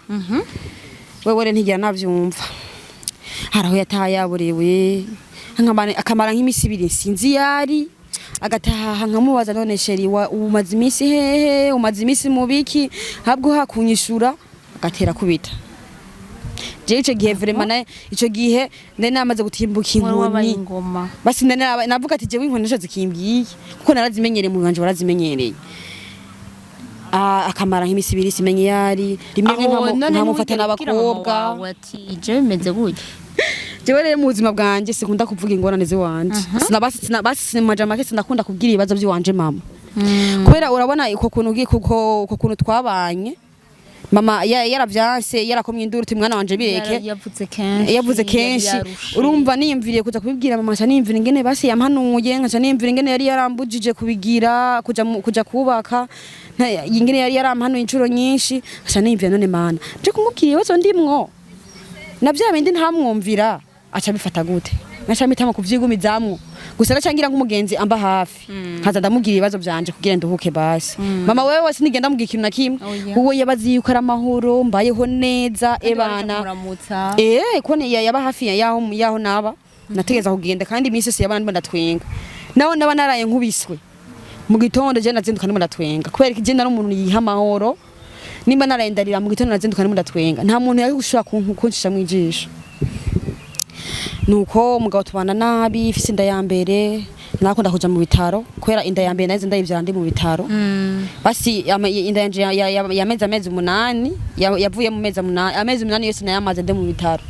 Wewe rero ntigera navyumva. Hari aho yataha yaburiwe. Akamara nk'imisi 2 sinzi yari agataha, nkamubaza: "None chéri, umaze iminsi hehe? Umaze iminsi mu biki?" Habwo hakunyishura agatera kubita. Jewe ico gihe vraiment ico gihe nari namaze gutimbuka Wari wabaye inkoni. Ingoma. Basi navuga ati jewe inkoni nico zikimbwiye, kuko narazimenyereye, mu banje warazimenyereye. Akamara nk'imisi 2 simenye yari, rimwe rimwe Aho none nkamufata ntiwigera ubwira mama n'abakobwa. wawe ati je bimeze gutya? Jewe rero mu buzima bwanje sinkunda kuvuga ingorane ziwanje. Sinabasi sinamaja make, sinakunda kubwira ibibazo by'iwanje mama, kubera urabona uko kuntu ugiye, kuko uko kuntu twabanye, mama yaravyanse, yarakomye induru uti: "Mwana wanje, bireke." Yavuze kenshi. Yavuze kenshi. Yari yarushe. Urumva niyumviriye kuza kubibwira mama, nkaca niyumvira ingene basi yampanuye, nkaca niyumvira ingene yari yarambujije kubigira, kuja kubaka, ingene yari yarampanuye inshuro nyinshi, nkaca niyumvira: "None mana, nje kumubwira ibibazo ndimwo na bya bindi ntamwumvira, aca bifata gute?" Naca mpitamo kuvyigumizamwo gusa, naca ngira nk'umugenzi amba hafi, nkaza ndamubwira ibibazo vyanje kugira nduhuke. Basi mama wewe sinigenda mubwira ikintu na kimwe. Oya. Uwo yabazi yuko ari amahoro, mbayeho neza. Kandi waraja Ebana. kumuramutsa. Kone yaba hafi yaho naba nategeza kugenda, kandi iminsi yose yabana ndimo ndatwenga, naho naba naraye nkubiswe, mu gitondo je nazinduka ndimo ndatwenga, kubera ko je nari umuntu yiha amahoro. Nimba naraye ndarira, mu gitondo nazinduka ndimo ndatwenga, nta muntu yari gushobora kuncisha mu ijisho. Nuko umugabo tubana nabi, ifise inda ya mbere, nakunda kuja mu bitaro, kubera inda ya mbere nahize ndayivyara ndi mu bitaro. Basi inda yanje yameze amezi 8, yavuye mu mezi 8, amezi 8 yose nayamaze ndi mu bitaro.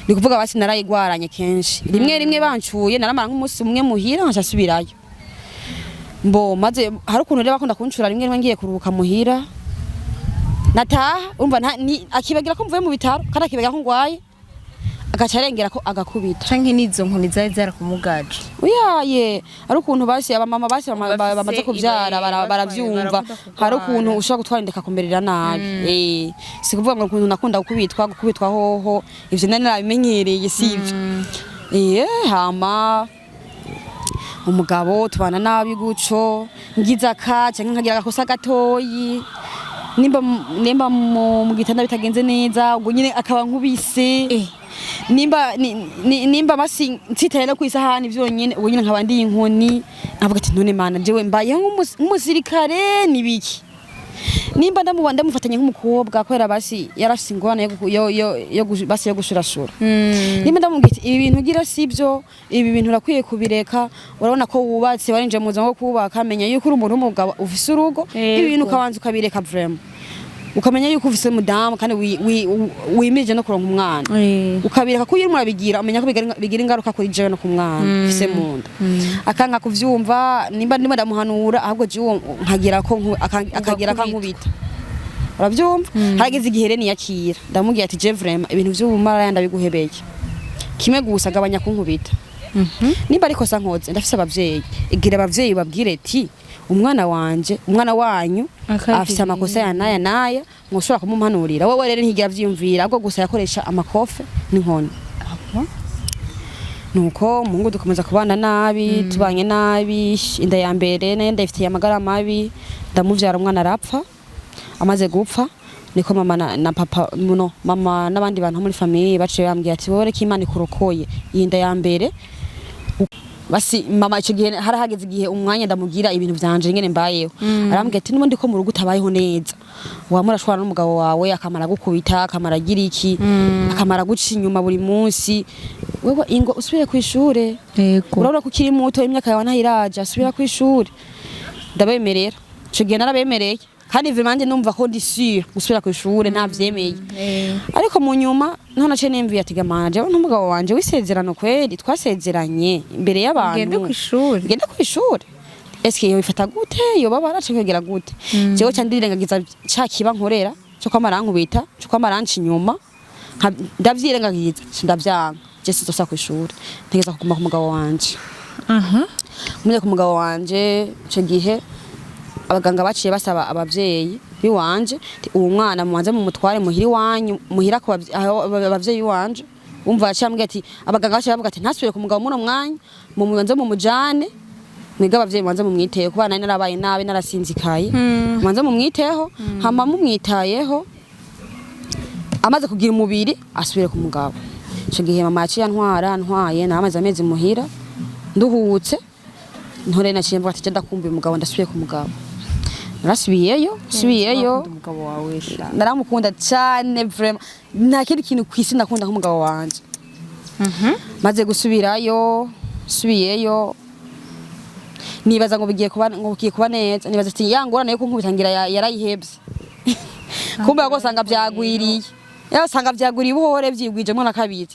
Ni kuvuga basi narayigwaranye kenshi, rimwe rimwe bancuye naramara nk'umunsi umwe muhira, nkaca nsubirayo. Mbo maze hari ukuntu rero bakunda kuncura rimwe rimwe ngiye kuruhuka muhira, nataha urumva akibagira ko mvuye mu bitaro, kandi akibagira ko ngwaye, agaca arengera ko agakubita. Canke n'izo nkoni zari zarakumugaje? Uyaye, ari ukuntu basi abamama basi Bafise bamaze kuvyara baravyumva. barakunda kurwara. Hari ukuntu ushobora gutwara inda ikakumerera nabi. Si kuvuga ngo ukuntu nakunda gukubitwa hoho, ivyo nari narabimenyereye, sivyo? Hama umugabo tubana nabi guco, ngize aka canke nkagira agakosa gatoyi, nimba mu gitanda bitagenze neza, ubwo nyine akaba nkubise. Nimba nimba basi nsitaye no kwisahani vyonyene, ubwo nyine nkaba ndi inkoni, nkavuga ati: "None mana, jewe mbayeho nk'umusirikare nibiki?" Nimba ndamufatanye nk'umukobwa, kubera basi yarafise ingorane yo guku- yo yo yo gush- basi yo gushurashura, nimba ndamubwira ati: "Ibi bintu ugira sibyo, ibi bintu urakwiye kubireka, urabona ko wubatse, warinjiye mu buzima bwo kubaka, menya yuko uri umuntu w'umugabo ufise urugo, ibi bintu ukabanza ukabireka vraiment, ukamenya yuko ufise umudamu kandi wimirije no kuronka umwana, ukabireka, ko iyo urimo urabigira umenya ko bigira ingaruka kuri jewe no ku mwana ufise mu nda." Akanka kuvyumva. Nimba ndimo ndamuhanura, ahubwo jewe nkagira ko akagira akankubita, uravyumva? Harageze igihe rero niyakira, ndamubwira ati: "Je vraiment ibintu vy'ubumaraya ndabiguhebeye, kimwe gusa gabanya kunkubita. Nimba ariko sa nkoze, ndafise abavyeyi, igira abavyeyi babwire ati umwana wanje, umwana wanyu Akagira afise amakosa ya naya naya, mwoshobora kumumpanurira." Wowe rero ntigira avyiyumvira, ahubwo gusa yakoresha amakofe n'inkoni. Nuko umuhungu dukomeza kubana nabi, tubanye nabi, inda ya mbere nayo ndayifitiye amagara mabi, ndamuvyara, umwana arapfa. Amaze gupfa niko mama na papa, no mama n'abandi bantu bo muri famille baciye bambwira ati: "Wowe reka, Imana ikurokoye iyi nda ya mbere." Basi mama ico gihe harahageze igihe umwanya ndamubwira ibintu vyanje ingene mbayeho, arambwira ati: "N'ubundi ko mu rugo utabayeho neza, wamura ashwana n'umugabo wawe, akamara gukubita, akamara agira iki, akamara guca inyuma buri munsi, wewe ingo usubire kw'ishure." "Urabona ko ukiri muto, imyaka yawe ntayiraja, subira kw'ishure." Ndabemerera, ico gihe narabemereye, kandi vraiment nanje numva ko ndi sûre gusubira kw'ishure, ntavyemeye. Ariko mu nyuma niho naciye nimviye ati: "Gamana, jewe n'umugabo wanje w'isezerano kweri twasezeranye imbere y'abantu, Ugende kw'ishuri. Ngende kw'ishure, eske yoba gute, yoba barace kwegera gute?" Jewe ca ndirengagiza ca kiba nkorera cyo kwama arankubita, cyo kwama aranca inyuma, ndavyirengagiza, ca ndavyanka. Je sizosa kw'ishure, ntegeza kuguma ku mugabo wanje. Muje ku mugabo wanje, ico gihe abaganga baciye basaba abavyeyi biwanje ati: "Uwo mwana mubanze mumutware muhira iwanyu, muhira ku aho abavyeyi biwanje." Umva, yaciye ambwira ati abaganga baciye bavuga ati ntasubire ku mugabo muno mwanya, mumubanze mumujane mwige, abavyeyi mubanze mumwiteho, kuba nari narabaye nabi, narasinzikaye, mubanze mumwiteho, hama mumwitayeho amaze kugira umubiri asubire ku mugabo. Ico gihe mama yaciye antwara, antwaye namaze amezi muhira nduhutse. Ntore naciye mvuga ati: "Je ndakumbuye umugabo, ndasubiye ku mugabo." Narasubiyeyo, subiyeyo. Wakunda umugabo wawe sha? Naramukunda cyane, vraiment, nta kindi kintu ku isi ndakunda nk'umugabo wanje. Maze gusubirayo, subiyeyo nibaza ngo bigiye kuba neza, nibaza ati ya ngorane yo kunkubitangira yarayihebye. Kumbe ahubwo usanga byagwiriye, ya usanga byagwiriye ubuhore byigwijemo na kabiri.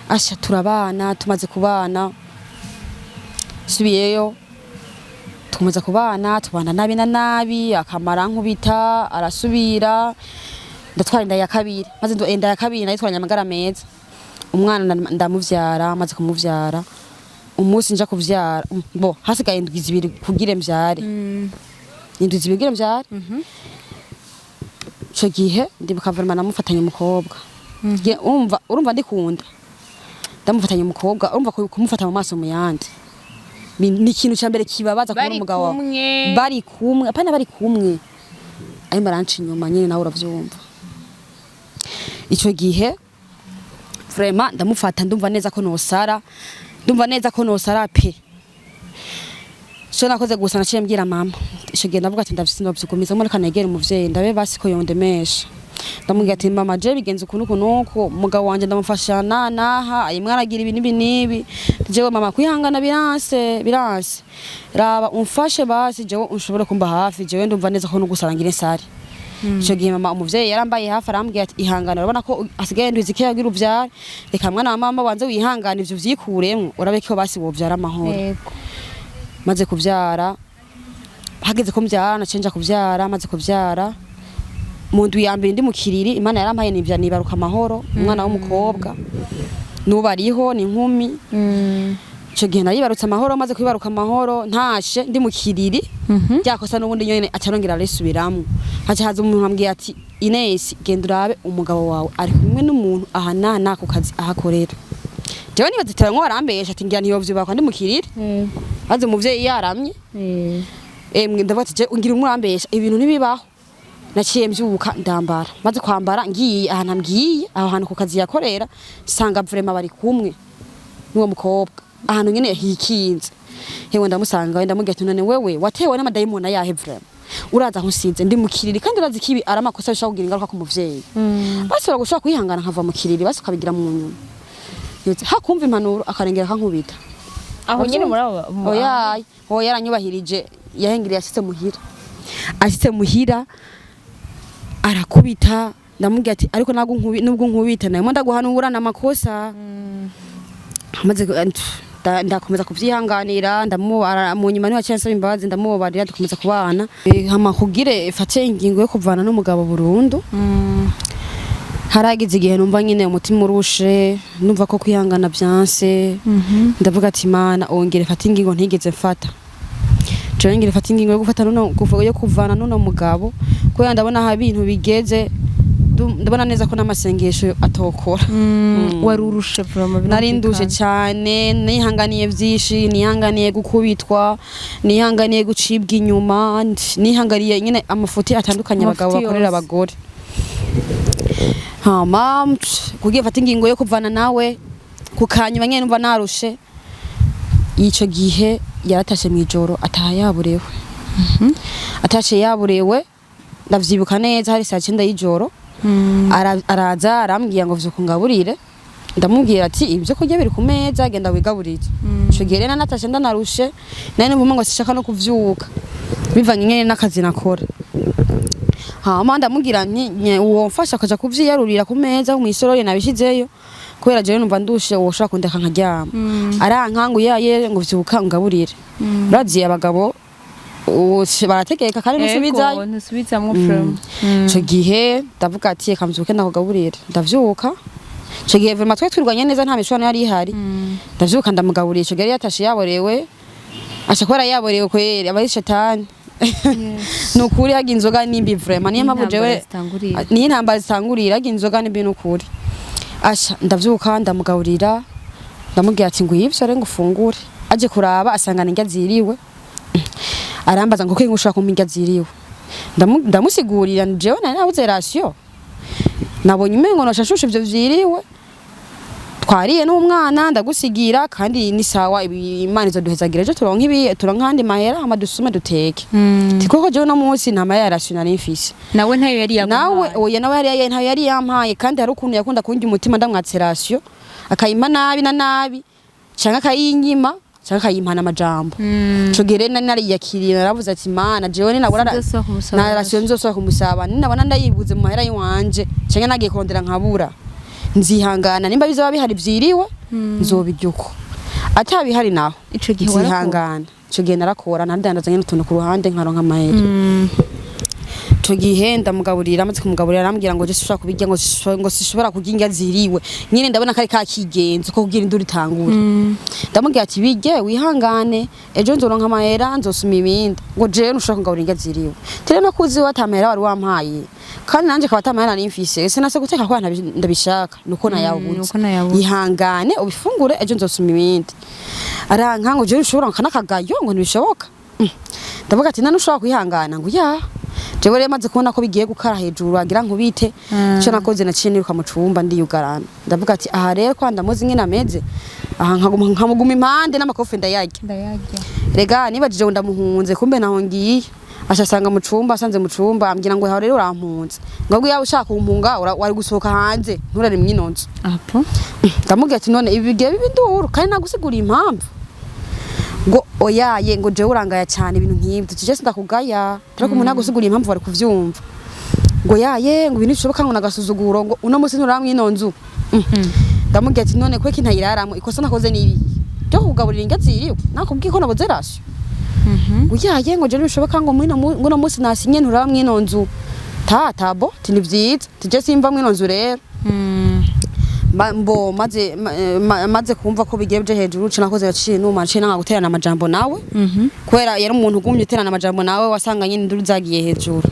Asha, turabana. Tumaze kubana, subiyeyo tukomeza kubana, tubana nabi na nabi, akamara nkubita, arasubira, ndatwara inda ya kabiri. Maze inda ya kabiri nayitwaranye amagara meza. Umwana ndamuvyara. Maze kumuvyara, umunsi nja kuvyara, bo hasigaye indwi 2 kugira mvyare, indwi 2 kugira mvyare. Ico gihe ndibuka vraiment namufatanye umukobwa. Urumva ndikunda ndamufatanye umukobwa, urumva kumufata mu maso mu yandi ni ikintu ca mbere kibabaza kubona Bari umugabo wawe. kumwe? Bari kumwe, apana bari kumwe, arimo aranca inyuma nyine, nawe uravyumva. Ico gihe vraiment ndamufata, ndumva neza ko nosara, ndumva neza ko nosara pe. So nakoze gusa naciye mbwira mama. Ico gihe ndavuga ati ndavise ndavyigumizamo, reka negere umuvyeyi ndabe basi ko yondemesha. Ndamubwira ati: "Mama, je bigenze ukuntu uku nuku, umugabo wanje ndamufasha na naha ayimwe aragira ibi n'ibi n'ibi. Jewe mama kwihangana biranse, biranse, raba umfashe basi, jewe unshobore kumba hafi, jewe ndumva neza ko nugusarangira insare." Ico gihe mama umuvyeyi yarambaye hafi, arambwira ati: "Ihangane, urabona ko asigaye ndwiza ikiyagira uvyare, reka mwana wa mama wanze wihangane, ivyo vyikuremwo, urabe ko basi wovyara amahoro." Maze kuvyara, hageze ko mvyara, naciye nja kuvyara. Maze kuvyara, mu ndwi ya mbere ndi mu kiriri, Imana yarampaye nivya nibaruka amahoro umwana w'umukobwa, n'ubu ariho, ni inkumi. Ico gihe naribarutse amahoro. Maze kwibaruka amahoro, ntashe ndi mu kiriri, ryakosa n'ubundi nyene acarongera arisubiramwo. Haca haza umuntu ambwiye ati: "Ines, genda urabe umugabo wawe ari kumwe n'umuntu aha n'aha n'ako kazi ahakorera." Jewe nibaza ati baramwo barambesha, ati ngira ntiyovyubakwa ndi mu kiriri. Maze umuvyeyi yaramye. Emwe, ndavuga ati je ngira umurambesha, ibintu ntibibaho. Naciye mvyuka ndambara, maze kwambara ngiye ahantu ambwiye, aho hantu ku kazi yakorera, sanga vraiment bari kumwe n'uwo mukobwa ahantu nyene hikinze. Hewe, ndamusanga we, ndamubwira ati: "None wewe watewe n'amadayimoni ayahe? Vraiment uraza nkusize ndi mu kiriri, kandi urazi ko ibi ari amakosa bishobora kugira ingaruka ku muvyeyi. Basi uragushobora kwihangana nkava mu kiriri, basi ukabigira mu nyuma." Yotse hakumva impanuro, akarengera akankubita. Aho nyine muri abo Oya, oya, yaranyubahirije. Yahengiriye ashitse muhira, ashitse muhira arakubita. Ndamubwira ati: "Ariko ntabwo nubwo nkubita narimo ndaguhanura n'amakosa." Amaze ndakomeza kuvyihanganira, mu nyuma niho yaciye ansaba imbabazi, ndamubabarira, dukomeza kubana. Hama kugire fate ingingo yo kuvana n'umugabo burundu, haragize igihe numva nyine umutima urushe, numva ko kwihangana byanse. Ndavuga ati: "Mana, ongere fata ingingo ntigeze mfata, jewe ngire fata ingingo yo gufata nuno yo kuvana nuno mugabo, kubera ndabona aho ibintu bigeze, ndabona neza ko n'amasengesho atokora." Wari urushe vraiment. Nari ndushe cyane, nihanganiye byinshi, nihanganiye gukubitwa, nihanganiye gucibwa inyuma, nihanganiye nyine amafuti atandukanye abagabo Amafuti bakorera yose. abagore. Hama kugira mfate ingingo yo kuvana nawe ku kanyuma nyene numva narushe. Ico gihe yaratashe mw'ijoro, ataha yaburewe, atashe yaburewe, ndavyibuka neza, hari saa 9 y'ijoro. Araza arambwira ngo vyuka ungaburire. Ndamubwira ati: "Ibyo kurya biri ku meza, genda wigaburire." Ico gihe rero natashe ndanarushe, nari numva ngo sishaka no kuvyuka bivanye nyene n'akazi nakora. Hama ndamubwira nti: "Uwo mfasha akaja kuvyiyarurira ku meza mw'isorori nabishizeyo, kubera jewe numva ndushe, uwo ushobora kundeka nkaryama." Arankanguye yaye ngo: "Vyuka ungaburire." Urazi abagabo barategeka kandi ntusubizayo. Ntusubizamwo vraiment. Ico gihe ndavuga ati: "Reka mvyuke ndakugaburire." Ndavyuka. Ico gihe vraiment twari twirwanye neza, nta mishwano yari ihari. Ndavyuka ndamugaburira. Ico gihe yari yatashe yaborewe, aca kubera yaborewe kweri aba ari shetani. Ni ukuri harya inzoga nimbi vraiment, niyo mpamvu jewe zitangurira. Niyo intambara zitangurira, harya inzoga nimbi nukuri. Asha, ndavyuka ndamugaburira, ndamubwira ati: "Ngwivyo rero ngufungure." Aje kuraba asanga indya ziriwe, arambaza ngo: "Kuki ushaka kumpa indya ziriwe?" Ndamusigurira jewe nari nabuze ration, nabonye umengo noshashusha ivyo vyiriwe. Twariye n'umwana, ndagusigira kandi ni sawa. Imana izoduhezagira, ejo turonke ibi, turonke ahandi mahera, hama dusume duteke. Ti koko jewe uno munsi nta mahera ya ration nari mfise. Nawe ntayo yari yaguhaye? Nawe oya, nawe yari ntayo yari yampaye. Kandi hari ukuntu yakunda kundya umutima, ndamwatse ration akayimpa nabi na nabi, canke akayinyima, canke akayimpana amajambo. Ico gihe rero nari nariyakiriye, naravuze ati: "Mana, jewe ninabona Sinzosubira kumusaba na ration nzosubira kumusaba, ninabona ndayibuze mu mahera yiwanje canke nagiye kurondera nkabura, nzihangana. Nimba bizoba bihari vyiriwe, nzobirya uko. Atabihari naho Ico gihe warakora? nzihangana." Ico gihe narakora, naridandaza nyene utuntu ku ruhande nkaronka amahera. Ico gihe ndamugaburira, amaze kumugaburira arambwira ngo je sinshobora kubirya, ngo sishobora kurya indya ziriwe nyene. Ndabona kari kakigenzo ko kugira induru itangure. Ndamubwira ati: "Birye wihangane, ejo nzoronka amahera nzosuma ibindi." Ngo jewe ntushobora kungaburira indya ziriwe. Tere no kuzi we ata mahera wari wampaye, kandi nanje akaba ata mahera nari mfise, ese nase guteka kwa ndabishaka nuko nayabuze. Nuko nayabuze. Ihangane ubifungure, ejo nzosuma ibindi. Aranka ngo jewe nshobora nkanakagayo, ngo ntibishoboka. Ndavuga ati: "None ushobora kwihangana?" Ngo ya. Jewe rero maze kubona ko bigiye gukara hejuru, wagira nkubite, ico nakoze naciye niruka mu cumba ndiyugarana. Ndavuga ati: "Aha rero kwa ndamuzi ingene ameze aha, nkaguma nkamuguma impande n'amakofe ndayarya." Ndayarya. Rega nibajije ngo ndamuhunze, kumbe naho ngiye aca asanga mu cumba, asanze mu cumba ambwira ngo: "Aho rero urampunze." Ngo yaba ushaka kumpunga wari gusohoka hanze, nturare mw'ino nzu. Apo. Ndamubwira ati: "None ibi bigiye biba induru kandi nagusiguriye impamvu." Ngo oyaye, ngo jewe urangaya cyane ibintu nk'ibyo. Tuje sindakugaya, ariko umuntu nagusiguriye impamvu wari kuvyumva. Ngo yaye, ngo ibintu bishoboka, ngo nagasuzuguro, ngo uno munsi nturara mw'ino nzu. Ndamubwira ati: "None kweki ntayiraramo? Ikosa nakoze n'irihe ryo kugaburira indya ziriwe? Nakubwiye ko nabuze ration." Ngo yaye, ngo jewe bishoboka, ngo mwino ngo uno munsi nasinye nturara mw'ino nzu. Tabo ti ni vyiza, tije simva mw'ino nzu rero. Mbo maze maze kumva ko bigiye bije hejuru, ca nakoze yaciye numa, naciye nanga guterana amajambo nawe, kubera yari umuntu ugumye uterana amajambo nawe wasanga nyine induru zagiye hejuru.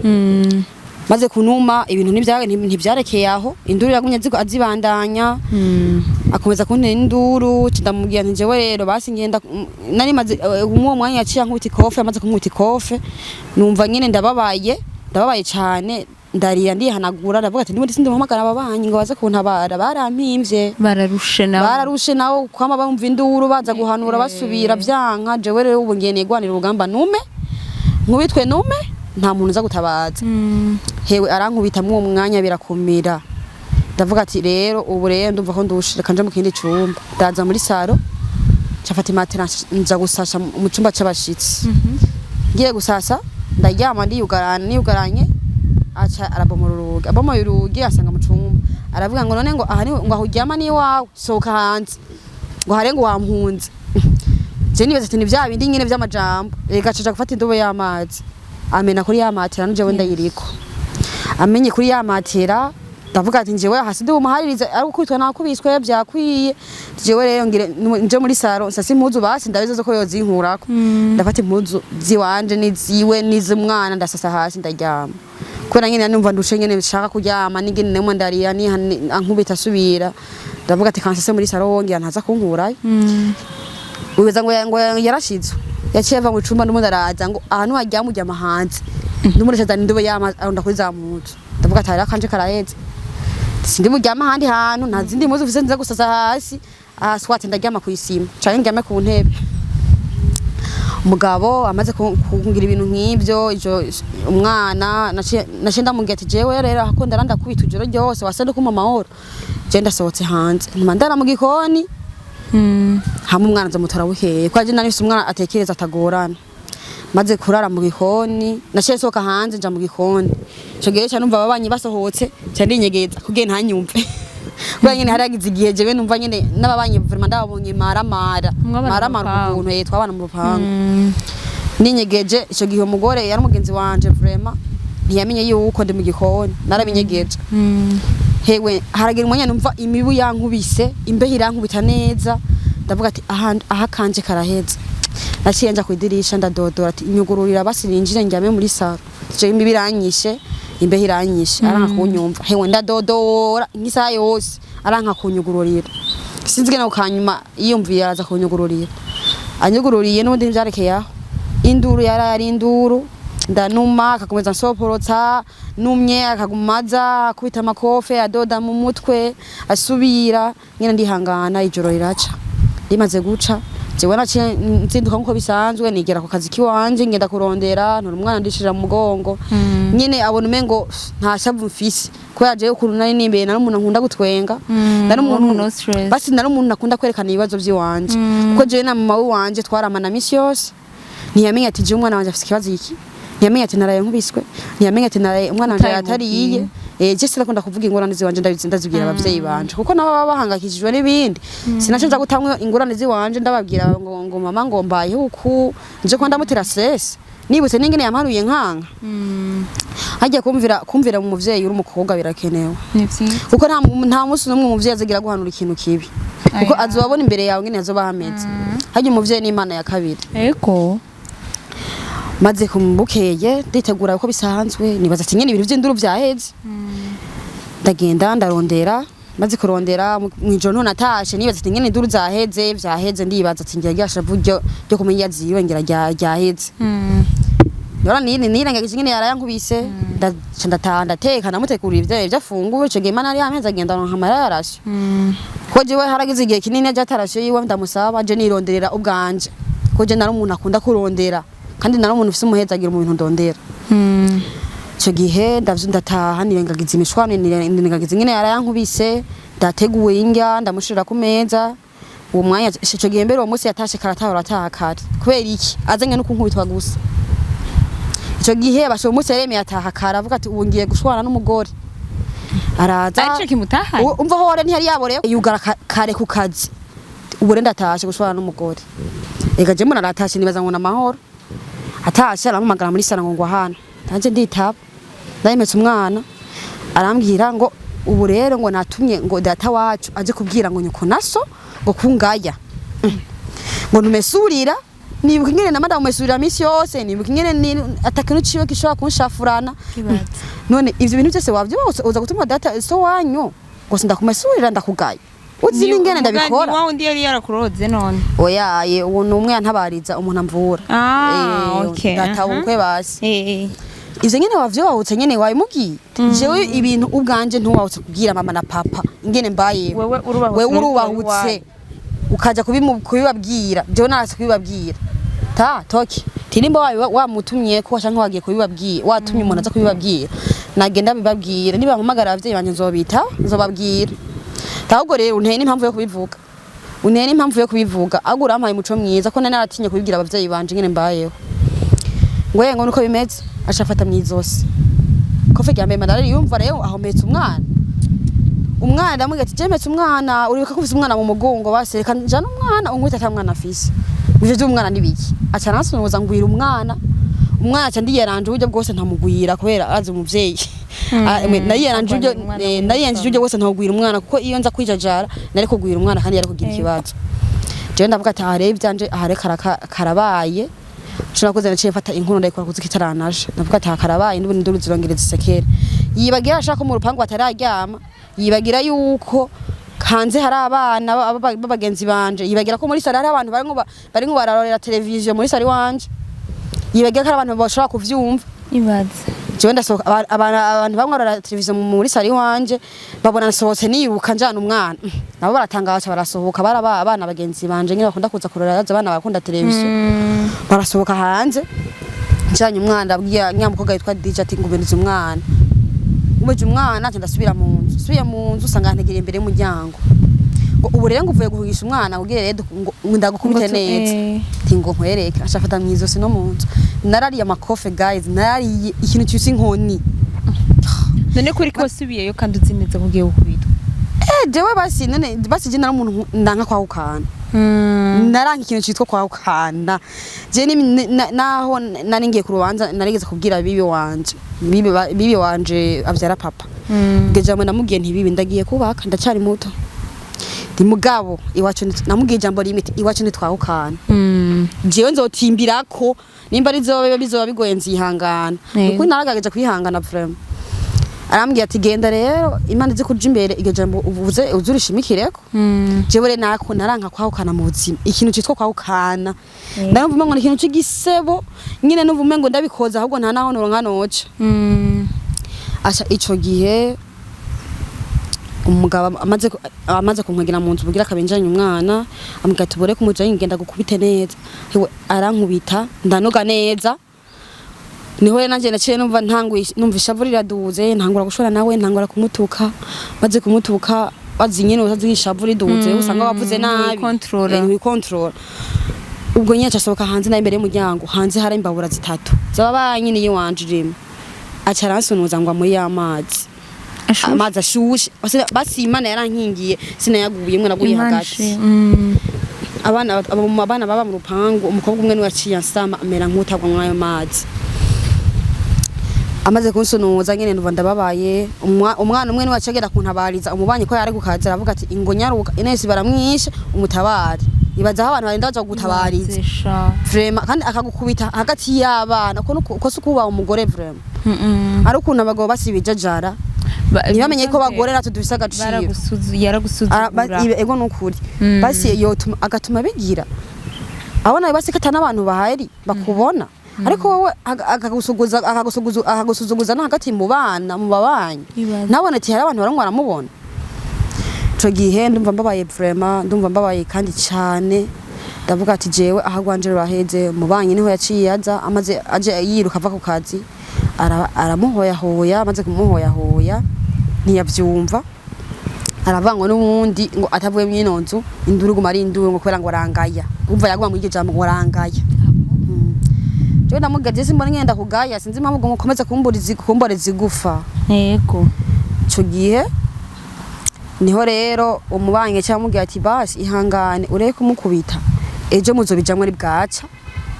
Maze kunuma, ibintu ntivyarekeye aho, induru yagumye azibandanya, akomeza kuntera induru. Ca ndamubwira nti: "Jewe rero basi ngenda." Nari maze umwo mwanya yaciye ankubita ikofe. Amaze kunkubita ikofe numva nyine ndababaye, ndababaye cane, ndarira, ndihanagura. Ndavuga ati: "N'ubundi sindimuhamagara ababanyi ngo baze kuntabara, barampimvye." Bararushe nawe. Bararushe nawe kwama bumva induru, baza guhanura basubira vyanka. Jewe rero ubu ngiye nigwanira urugamba, nume nkubitwe nume, nta muntu uza gutabaza. Hewe arankubita mwuwo mwanya birakumira. Ndavuga ati: "Rero ubu rero ndumva ko ndushe, reka nje mu kindi cumba." Ndaza muri salon, nca imatera, nza gusasha mu cumba c'abashitsi. Ngiye gusasa ndaryama, ndiyugarana, niyugaranye aca arabomora urugi. Abomoye urugi asanga mu cumba, aravuga ngo: "None ngo aha ni ngo aho uryama ni iwawe? Sohoka hanze." Ngo hare ngo wampunze. Je nibaza ati ni vya bindi nyene vy'amajambo. Reka aca gufata indobo y'amazi amena kuri ya matera, n'jewe ndayiriko. Amenye kuri ya matera, ndavuga ati: "Njewe hasi ndi bumuharirize, ari gukubitwa nakubiswe byakwiye. Jewe rero ngire nje muri salon nsase impuzu, basi ndabizi ko yozinkurako." Ndafata impuzu ziwanje n'iziwe n'iz'umwana, ndasasa hasi, ndaryama, kubera nyene numva ndushe nyene nshaka kuryama. N'ingene nemwe ndarira ankubita asubira, ndavuga ati: "Kansase muri salon, wongera ntaza kunkurayo." Wibaza ngo yarashizwe, yaciye ava mu cumba n'ubundi araza ngo ahantu waryama uryama hanze. N'ubundi azana indobo y'amazi arunda kuri za mpuzu. Ndavuga ati: "Akanje karaheze, sindi buryama ahandi hantu, nta zindi mpuzu mfise nza gusasa hasi. Aha swate ndaryama kw'isima canke ndyame ku ntebe." Umugabo amaze kungira ibintu nk'ivyo, ijo umwana naciye ndamubwira ati: "Jewe rero ako ndakubita ijoro ryose, wase no kumpa amahoro, je ndasohotse hanze, ntuma ndara mu gikoni, hamwe umwana nzomutora bukeye." Kwa je nari mfise umwana atekereza atagorana. Maze kurara mu gikoni, naciye nsohoka hanze nja mu gikoni. Ico gihe ca numva ababanyi basohotse, ca ndinyegeza kugira ntanyumve, kubera nyene hari hagize igihe jewe numva nyene n'ababanyi vraiment ndababonye maramara. Mwabana mu Maramara rupangu. ukuntu twabana mu rupangu. Ninyegeje ico gihe, umugore yari umugenzi wanje vraiment ntiyamenye yuko ndi mu gikoni, narabinyegeje. Hewe haragira umwanya numva imibu yankubise, imbeho irankubita neza. Ndavuga ati: "Aha aha kanje karaheze." Naciye nja kwidirisha, ndadodora ati: "Inyugururira basi ninjire njyame muri salon, je imibu iranyishe, imbeho iranyishe." Aranka kunyumva. Hewe ndadodora nk'isaha yose, aranka kunyugururira. Sinzi ngene kanyuma yiyumviye araza kunyugururira. Anyugururiye n'ubundi ntivyarekeye aho, induru yari induru. Ndanuma, akakomeza nsoporotsa. Numye, akagumaza akubita amakofe, adoda mu mutwe, asubira nyene. Ndihangana, ijoro riraca. Rimaze guca, jewe naciye nzinduka nkuko bisanzwe, nigera ku kazi kiwanje, ngenda kurondera, ntora umwana, ndishira mu mugongo nyene, abona umengo nta shavu mfise, kubera jewe ukuntu nari nimbeye, nari umuntu nkunda gutwenga, nari umuntu no stress. Basi nari umuntu nakunda kwerekana ibibazo vy'iwanje, kuko jewe na mama wanje twaramana misi yose. Ntiyamenya ati jewe umwana wanje afise ikibazo iki, ntiyamenya ati naraye nkubiswe, ntiyamenya ati naraye umwana wanje yatariye. Je sinakunda kuvuga ingorane ziwanje, ndazibwira abavyeyi banje, kuko nabo baba bahangayikishijwe n'ibindi. Sinaco nja gutamwe ingorane ziwanje ndababwira ngo mama, ngo mbayeho uku, nje ko ndamutera stress, nibutse n'ingene yampanuye nkanka hagiye kumvira mu muvyeyi uri umukobwa birakenewe. Ni vyiza. Kuko nta munsi n'umwe umuvyeyi azigira guhanura ikintu kibi, kuko Aya. azobabona imbere yawe ngene azoba hameze. Harya umuvyeyi ni Imana ya kabiri. Ego. Maze kumbukeye, nditegura uko bisanzwe, nibaza ati nyene ibintu vy'induru vyaheze. Ndagenda ndarondera. Maze kurondera mw'ijoro, none natashe nibaza ati nyene induru zaheze, vyaheze. Ndibaza ati ngira ryashavu ryo kumenya ziwe ngira ryaheze. Nora nini nirengagije nyene yarayankubise. Ndaca ndataha, ndateka, ndamutegurira ivyo afunguye. Ico gihe Imana yari yampenze, agenda aronka amara yarashe, ko jewe haragize igihe kinini aje atarashe yiwe ndamusaba, je nironderera ubwanje, ko je nari umuntu akunda kurondera, kandi nari umuntu ufise umuhezagira mu bintu ndondera. Ico gihe ndavyo, ndataha, nirengagiza imishwano, nirengagiza ingene yarayankubise, ndateguye indya, ndamushirira ku meza. Uwo mwanya, ico gihe mbere, uwo munsi yatashe kare, atahora ataha kare. Kubera iki? Azanye no kunkubitwa gusa. Ico gihe basha uwo munsi yaremeye ataha kare, avuga ati ubu ngiye gushwana n'umugore. Araza. Arico kimutahanye? Umva, hore ntiyari yaborewe, yugara kare ku kazi. Ubu rero ndatashe gushwana n'umugore. Ega je mbona aratashe, nibaza ngo namahoro. Atashe arampamagara muri sala ngo hano nanje nditaba, ndayimetse umwana. Arambwira ngo ubu rero ngo natumye ngo data wacu aje kubwira ngo nyoko naso ngo kungaya, ngo ntumesurira. Nibuka ingene na madamu mesurira misi yose, nibuka ingene atakintu ciwe gishobora kunshafurana. Ibaze. None ivyo bintu byose wavyibutse, uza gutuma data so wanyu ngo sindakumesurira, ndakugaya, uzi n'ingene ndabikora. Ni wa wundi yari yarakuroze none? Oya, ye, uwo ni umwe yantabariza, umuntu amvura. Ah, okay. Data ubukwe basi. Ivyo nyene wavyibahutse nyene wabimubwiye. Jewe ibintu ubwanje ntuwahutse kubwira mama na papa ingene mbayeho. Wewe urubahutse. Wewe urubahutse ukaja kubibabwira. Jewe narase kubibabwira ta toki tirimba wamutumye ko canke wagiye kubibabwira, watumye umuntu aza kubibabwira, nagenda bibabwira. Niba mpamagara abavyeyi banje nzobita, nzobabwira. Ahubwo rero unteye n'impamvu yo kubivuga, unteye n'impamvu yo kubivuga. Ahubwo urampaye umuco mwiza, ko nari naratinye kubibwira abavyeyi banje ingene mbayeho. Ngo ye, ngo nuko bimeze. Aca afata mw'izosi kofe rya mbere, mandara yumva rero aho mpetse umwana. Umwana ndamubwira ati je mpetse umwana, uribuka ko ufise umwana mu mugongo? Basi reka njane umwana unkubita ata mwana afise. Ivyo vy'umwana nibiki? Aca aransunuza ngwira umwana. Umwana aca ndiyeranje uburyo bwose ntamugwira, kubera azi umuvyeyi. Ah, nariyeranje uburyo Umwana nariyeranje uburyo bwose ntamugwira umwana, kuko iyo nza kwijajara nari kugwira umwana kandi yari kugira ikibazo. Jewe ndavuga ati aha rero ivyanje, aha rero karabaye. Ico nakoze, naciye mfata inkono ndayikora kuzi kitaranaje. Ndavuga ati aha karabaye, n'ubundi induru zirongera zisekere. Yibagira ashaka ko mu rupangu batararyama, yibagira yuko hanze hari abana b'abagenzi banje, yibagira ko muri sare hari abantu barimwo bararorera televiziyo muri sare iwanje, yibagira ko hari abantu bashobora kuvyumva. Ibaze. Jewe ndasohoka, abantu bamwe barora televiziyo muri sare iwanje, babona nasohotse niruka njana umwana, nabo baratangara, baca barasohoka. Baraba abana bagenzi banje nyine bakunda kuza kurora, yaza abana bakunda televiziyo, barasohoka hanze njanye umwana. Ndabwira nyamukobwa yitwa DJ ati ngumiriza umwana, ngumeje umwana, nca ndasubira mu nzu. Subiye mu nzu usanga ntegereye imbere y'umuryango, ngo ubu rero ngo uvuye guhugisha umwana ubwire rero ngo ndagukubite neza. Ati ngo nkwereke. Aca afata mw'izosi no mu nzu. Narariye amakofe guys, narariye ikintu cyusa inkoni. None kuri ko wasubiyeyo kandi uzi neza ko ugiye gukubitwa? Eh, jewe basi none basi je nari umuntu ndanka kwahukana, naranka ikintu citwa kwahukana. Je naho nari ngiye ku rubanza, narigeze kubwira bibi wanje, bibi wanje avyara papa. Iryo jambo namubwiye nti bibi, ndagiye kubaka, ndacyari muto, ndi mugabo iwacu namubwiye ijambo rimwe ati iwacu ntitwahukana. Jewe nzotimbirako nimba ari zoba bizoba bigoye, nzihangana. Ukuri naragerageje kwihangana vraiment. Arambwira ati: "Genda rero, Imana izi kuja imbere, iryo jambo uvuze uzurishimikireko." Jewe rero narako naranka kwahukana mu buzima, ikintu citwa kwahukana ndumva umengo ni ikintu c'igisebo nyine, numva umengo ndabikoza ahubwo nta naho noronka noca. Asha, ico gihe umugabo amaze kunkwegera mu nzu bugira akabenjanye umwana, ambwira ati: "Bure kumujanye, ngenda gukubite neza." Hewe, arankubita ndanoga neza. Niho rero nanje naciye numva ntanguye, numva ishavu riraduze, ntangura gushora nawe, ntangura kumutuka. Maze kumutuka, bazi nyene utazi ishavu riduze usanga wavuze nabi. Ntiwikontorora. Ntiwikontorora. Ubwo nyene acasohoka hanze, nayo imbere y'umuryango hanze hari imbabura zitatu z'ababanyi niyiwanje irimo, aca aransunuza ngo muri y'amazi. Ashushe. Amazi ashushe. Basi Imana yarankingiye, sinayaguyemwe, naguye Imana hagati. Abana abana baba mu rupangu, umukobwa umwe niwe yaciye ansama, amera nk'utagwa muri ayo mazi. Amaze kunsunuza nyene numva ndababaye. Umwana umwe niwe yacagera kuntabariza umubanyi ko yari kukaza, aravuga ati: "Ingo nyaruka, Ines baramwishe, umutabare." Ibaza aho abantu barinda baja kugutabariza. Ibaze sha. Vraiment, kandi akagukubita hagati y'abana, ko si ukubaha umugore vraiment. Ari ukuntu abagabo basibijajara, ntibamenye ko bagore natwe dufise agaciro. Yaragusuzugura. Ego, nukuri. Basi yotuma agatuma bigira abona basi ko atana abantu bahari bakubona, ariko wowe akagusuguza akagusuzuguza no hagati mu bana, mu babanyi. Ibaze. Nabona ati hari abantu baramwo baramubona. Ico gihe ndumva mbabaye vraiment, ndumva mbabaye kandi cane. Ndavuga ati: "Jewe aho rwanje ruraheze." Umubanyi niho yaciye aza, amaze aje yiruka ava ku kazi, aramuhoyahoya. Amaze kumuhoyahoya ntiyavyumva, aravuga ngo n'ubundi ngo atavuye mw'ino nzu induru iguma ari induru, ngo kubera ngo arangaya. Umva, yaguma muri iryo jambo ngo arangaya. Jewe ndamubwira: "Je simbona ngenda kugaya, sinzi impamvu ngo mukomeze kumboreza igufa." Ico gihe niho rero umubanyi cyamubwira ati: "Basi ihangane, ureke kumukubita, ejo muzobijamwo ari bwaca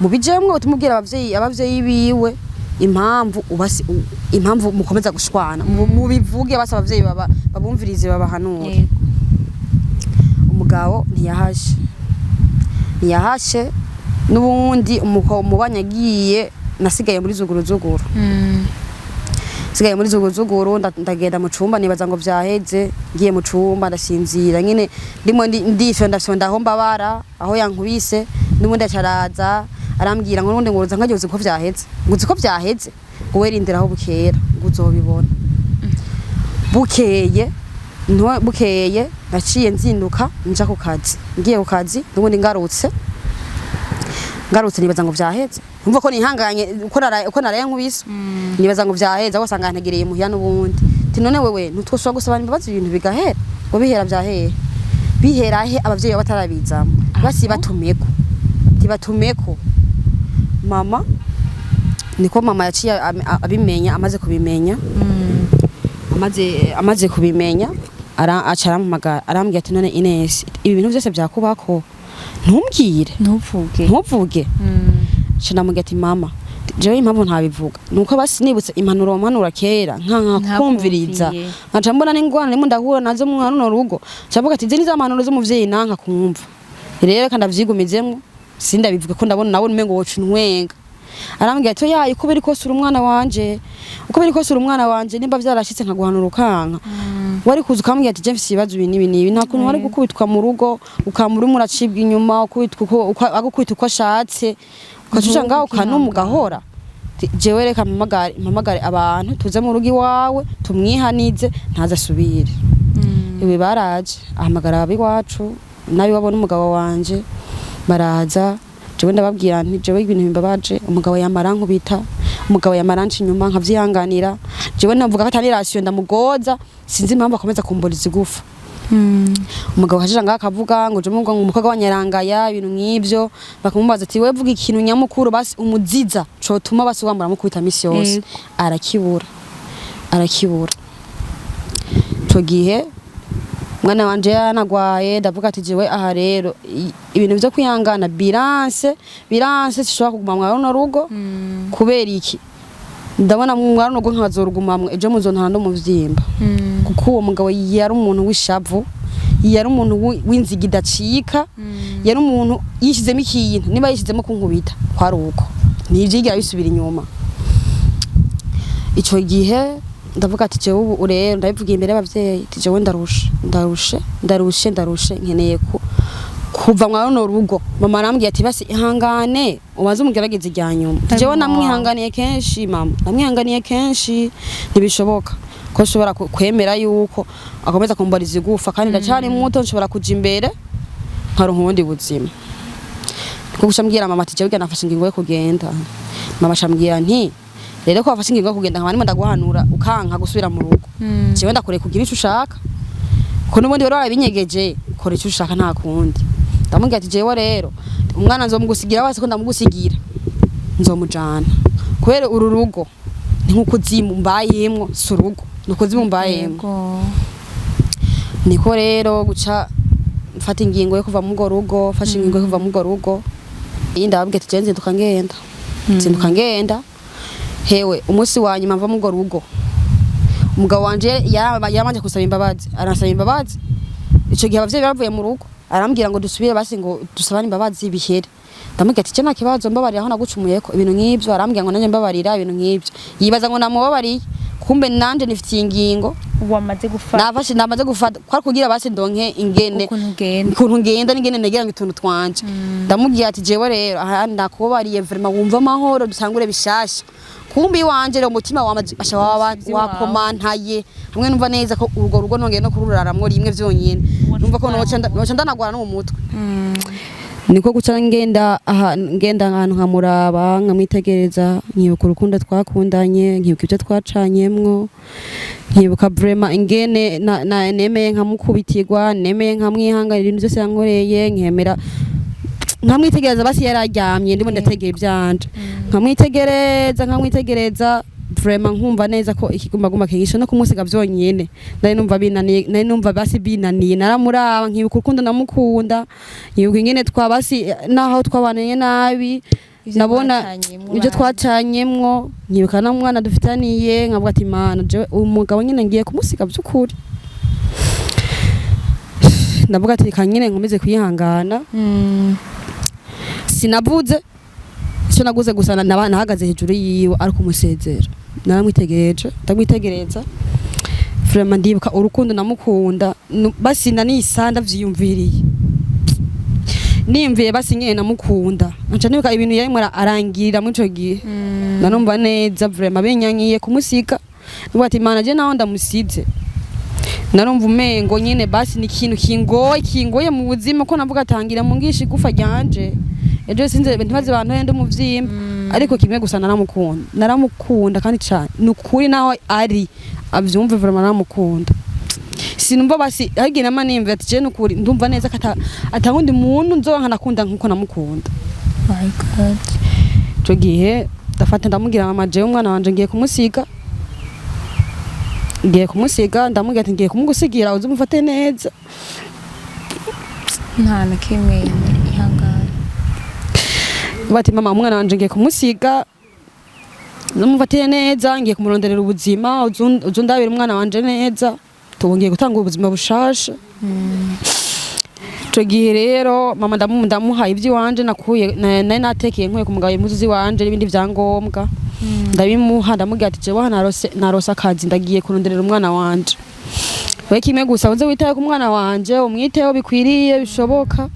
mubijemwo, tumubwira abavyeyi biwe impamvu ubasi impamvu mukomeza gushwana. Mubivuge basi abavyeyi baba babumvirize, babahanure." Umugabo ntiyahashe n'ubundi. Umubanyi agiye, nasigaye muri zuguru zuguru. Sigaye muri zuguru, ndagenda mu cumba, nibaza ngo vyaheze. Ngiye mu cumba ndasinzira nyine, ndimo ndifyonda fyonda aho mbabara, aho yankubise. N'ubundi acaraza arambwira ngo nubundi ngo uza nkagiye, uzi ko vyaheze, ngo uzi ko vyaheze, ngo we rindira aho bukera ngo uzobibona. Bukeye bukeye naciye nzinduka nja ku kazi. Ngiye ku kazi n'ubundi, ngarutse nibaza ngo vyaheze. Umva ko nihanganye, uko naraye nkubise, nibaza ngo vyaheze, aho wasanga ntegereye muhira n'ubundi. Ti: "None wewe ntitwoshobora gusaba imbabazi ibintu bigahera?" Ngo bihera vyahehe? Bihera he abavyeyi baba batarabizamo? Basi batumeko, tibatumeko mama. Niko mama yaciye abimenya. Amaze kubimenya, amaze kubimenya, aca arampamagara, arambwira ati: "None Ines, ibi bintu vyose vyakubako ntumbwire?" Ntuvuge. Ntuvuge. Nca ndamubwira ati: "Mama, jewe impamvu ntabivuga nuko basi nibutse impanuro wampanura kera nkanka kumviriza." Ntakumviye. Nkaca mbona n'ingorane ndimo ndahura nazo mu runo rugo, nca mvuga ati: "Izi ni za mpanuro z'umuvyeyi nanka kumva, rero reka ndavyigumizemwo, sindabivuge ko ndabona nawe umengo woca untwenga." Arambwira ati: "Yaye, uko biri kose uri umwana wanje, uko biri kose uri umwana wanje. Nimba vyarashitse nkaguhanura ukanka, wari kuza ukambwira ati: 'Je mfise ibibazo ibi n'ibi n'ibi.' Nta kuntu wari gukubitwa mu rugo, ukama urimo uracibwa inyuma, ukubitwa uko agukubita uko ashatse, ukacuca ngaho ukanuma ugahora. Jewe reka mpamagare abantu tuze mu rugo iwawe tumwihanize, ntazasubire." Ibi baraje, ahamagara abiwacu n'abiwabo n'umugabo wanje baraza. Jewe ndababwira nti: "Jewe ibintu bimbabaje, umugabo yamara nkubita, umugabo yamara nca inyuma nkavyihanganira. Jewe navuga ko atari ration ndamugoza, sinzi impamvu akomeza kumboriza igufa." Umugabo hajira ngaho akavuga ngo je ngo umukobwa wanyarangaya, ibintu nk'ivyo. Bakamubaza ati: "We vuga ikintu nyamukuru basi umuziza cotuma basi wambara mukubita misi yose." Arakibura, arakibura. Ico gihe mwana wanje yanagwaye. Ndavuga ati: "Jewe aha rero ibintu vyo kwihangana biranse, biranse, sishobora kuguma mwa runo rugo." Kubera iki? Ndabona mwa runo rugo nkazorugumamwo, ejo muzontara no muvyimba, kuko uwo mugabo yari umuntu w'ishavu, yari umuntu w'inziga idacika, yari umuntu yishizemo ikintu, niba yishizemo kunkubita kwari uko, ntivyigira bisubira inyuma. Ico gihe Ndavuga ati jewe ubu rero, ndabivugiye imbere y'abavyeyi, ati jewe ndarushe, ndarushe, ndarushe, ndarushe, nkeneye ku kuva mwa runo rugo. Mama arambwiye ati basi ihangane, ubanze umugerageze irya nyuma. Ati jewe namwihanganiye kenshi mama, namwihanganiye kenshi, ntibishoboka ko nshobora kwemera yuko akomeza kumbariza igufa, kandi ndacyari muto, nshobora kuja imbere nkaronka ubundi buzima. Niko guca mbwira mama ati jewe nafashe ingingo yo kugenda. Mama acambwira nti rero ko wafashe ingingo yo kugenda, nkaba ndimo ndaguhanura ukanka gusubira mu rugo, jewe ndakureka kugira ico ushaka, ko n'ubundi wari warabinyegeje, kora icyo ushaka, nta kundi. Ndamubwira ati jewe rero umwana nzomugusigira wese, ko ndamugusigira nzomujana, kubera uru rugo ni nk'ukuzimu mbayemwo, si urugo, ni ukuzimu mbayemwo. Niko rero guca mfata ingingo yo kuva mu urwo rugo, mfashe ingingo yo kuva mu urwo rugo. Iyi ndababwira ati jewe nzinduka ngenda, nzinduka ngenda. Hewe, umunsi wa nyuma mva mu urwo rugo, umugabo wanje yarabanje gusaba imbabazi, aransaba imbabazi. Ico gihe abavyeyi bavuye mu rugo, arambwira ngo dusubire basi, ngo dusabane imbabazi bihere. Ndamubwira ati je nta kibazo, mbabarira aho nagucumuyeko, ibintu nk'ivyo. Arambwira ngo nanjye mbabarira, ibintu nk'ivyo. Yibaza ngo namubabariye, kumbe nanje nifitiye ingingo wamaze gufata. Nafashe, namaze gufata, kwari kugira basi ndonke ingene ukuntu ugenda. Ukuntu ngenda n'ingene negera ngo utuntu twanje. Ndamubwira ati jewe rero aha ndakubabariye vraiment, wumva amahoro, dusangure bishasha. Kumbe iwanje rero umutima wamaze asha waba wakomantaye hamwe, numva neza ko urwo rugo nongeye no kururaramwo rimwe vyonyene, numva ko noca ndanagwara no mu mutwe. Niko guca ngenda aha, ngenda ahantu nkamuraba, nkamwitegereza, nkibuka urukundo twakundanye, nkibuka ibyo twacanyemwo, nkibuka vraiment ingene nemeye nkamukubitirwa, nemeye nkamwihanganira ibintu byose yankoreye, nkemera nkamwitegereza. Basi yararyamye, ndimo ndategera ibyanje, nkamwitegereza, nkamwitegereza, vraiment nkumva neza ko ikigumbagumba kigisha no kumusiga vyonyene. Nari numva binaniye, nari numva basi binaniye. Naramuraba nkibuka urukundo namukunda, nkibuka ingene twabasi naho twabaniye nabi. Ivyo nabona mwacanyemwo. Ibyo twacanyemwo, nkibuka n'umwana dufitaniye, nkavuga ati Mana, jewe uyu mugabo nyine ngiye kumusiga by'ukuri. Ndavuga ati reka nyine nkomeze kwihangana. Sinavuze icyo naguze gusa, nahagaze hejuru yiwe ari kumusezera, naramwitegereje, ndamwitegereza, vraiment ndibuka urukundo namukunda. Basi nanisa ndavyiyumviriye, niyumviye basi nyene namukunda, nca nibuka ibintu yarimwo arangirira muri ico gihe. Nanumva neza vraiment benyankiye kumusiga. Ndavuga ati Mana, je naho ndamusize, narumva umengo nyene basi ni ikintu kingoye, kingoye mu buzima, ko navuga atangira mungisha igufa ryanje ejo sinze ntibaze bantu ndi umuvyimba. Ariko kimwe gusa, naramukunda, naramukunda kandi cane, ni ukuri, naho ari avyumve, vraiment naramukunda. Sinumva basi hagiye nama nimva ati je nukuri ndumva neza ko atawundi muntu nzoba nkanakunda nkuko namukunda. My God. Ico gihe ndafata ndamubwira mama, jewe umwana wanje ngiye kumusiga, ngiye kumusiga. Ndamubwira ati ngiye kumugusigira, uze umufate neza. Nta na kimwe, ihangane. Bati mama, umwana wanje ngiye kumusiga, uzumufatire neza, ngiye kumuronderera ubuzima, uze undabire umwana wanje neza, tubu ngiye gutanga ubuzima bushasha. Ico gihe rero mama ndamuhaye ivy'iwanje nakuye nari natekeye nkuye ku mugabo, impuzu z'iwanje n'ibindi vyangombwa ndabimuha. Ndamubwira ati jewe hano narose akazi, ndagiye kuronderera umwana wanje. We kimwe gusa, uze witaye ku mwana wanje, umwiteho bikwiriye bishoboka,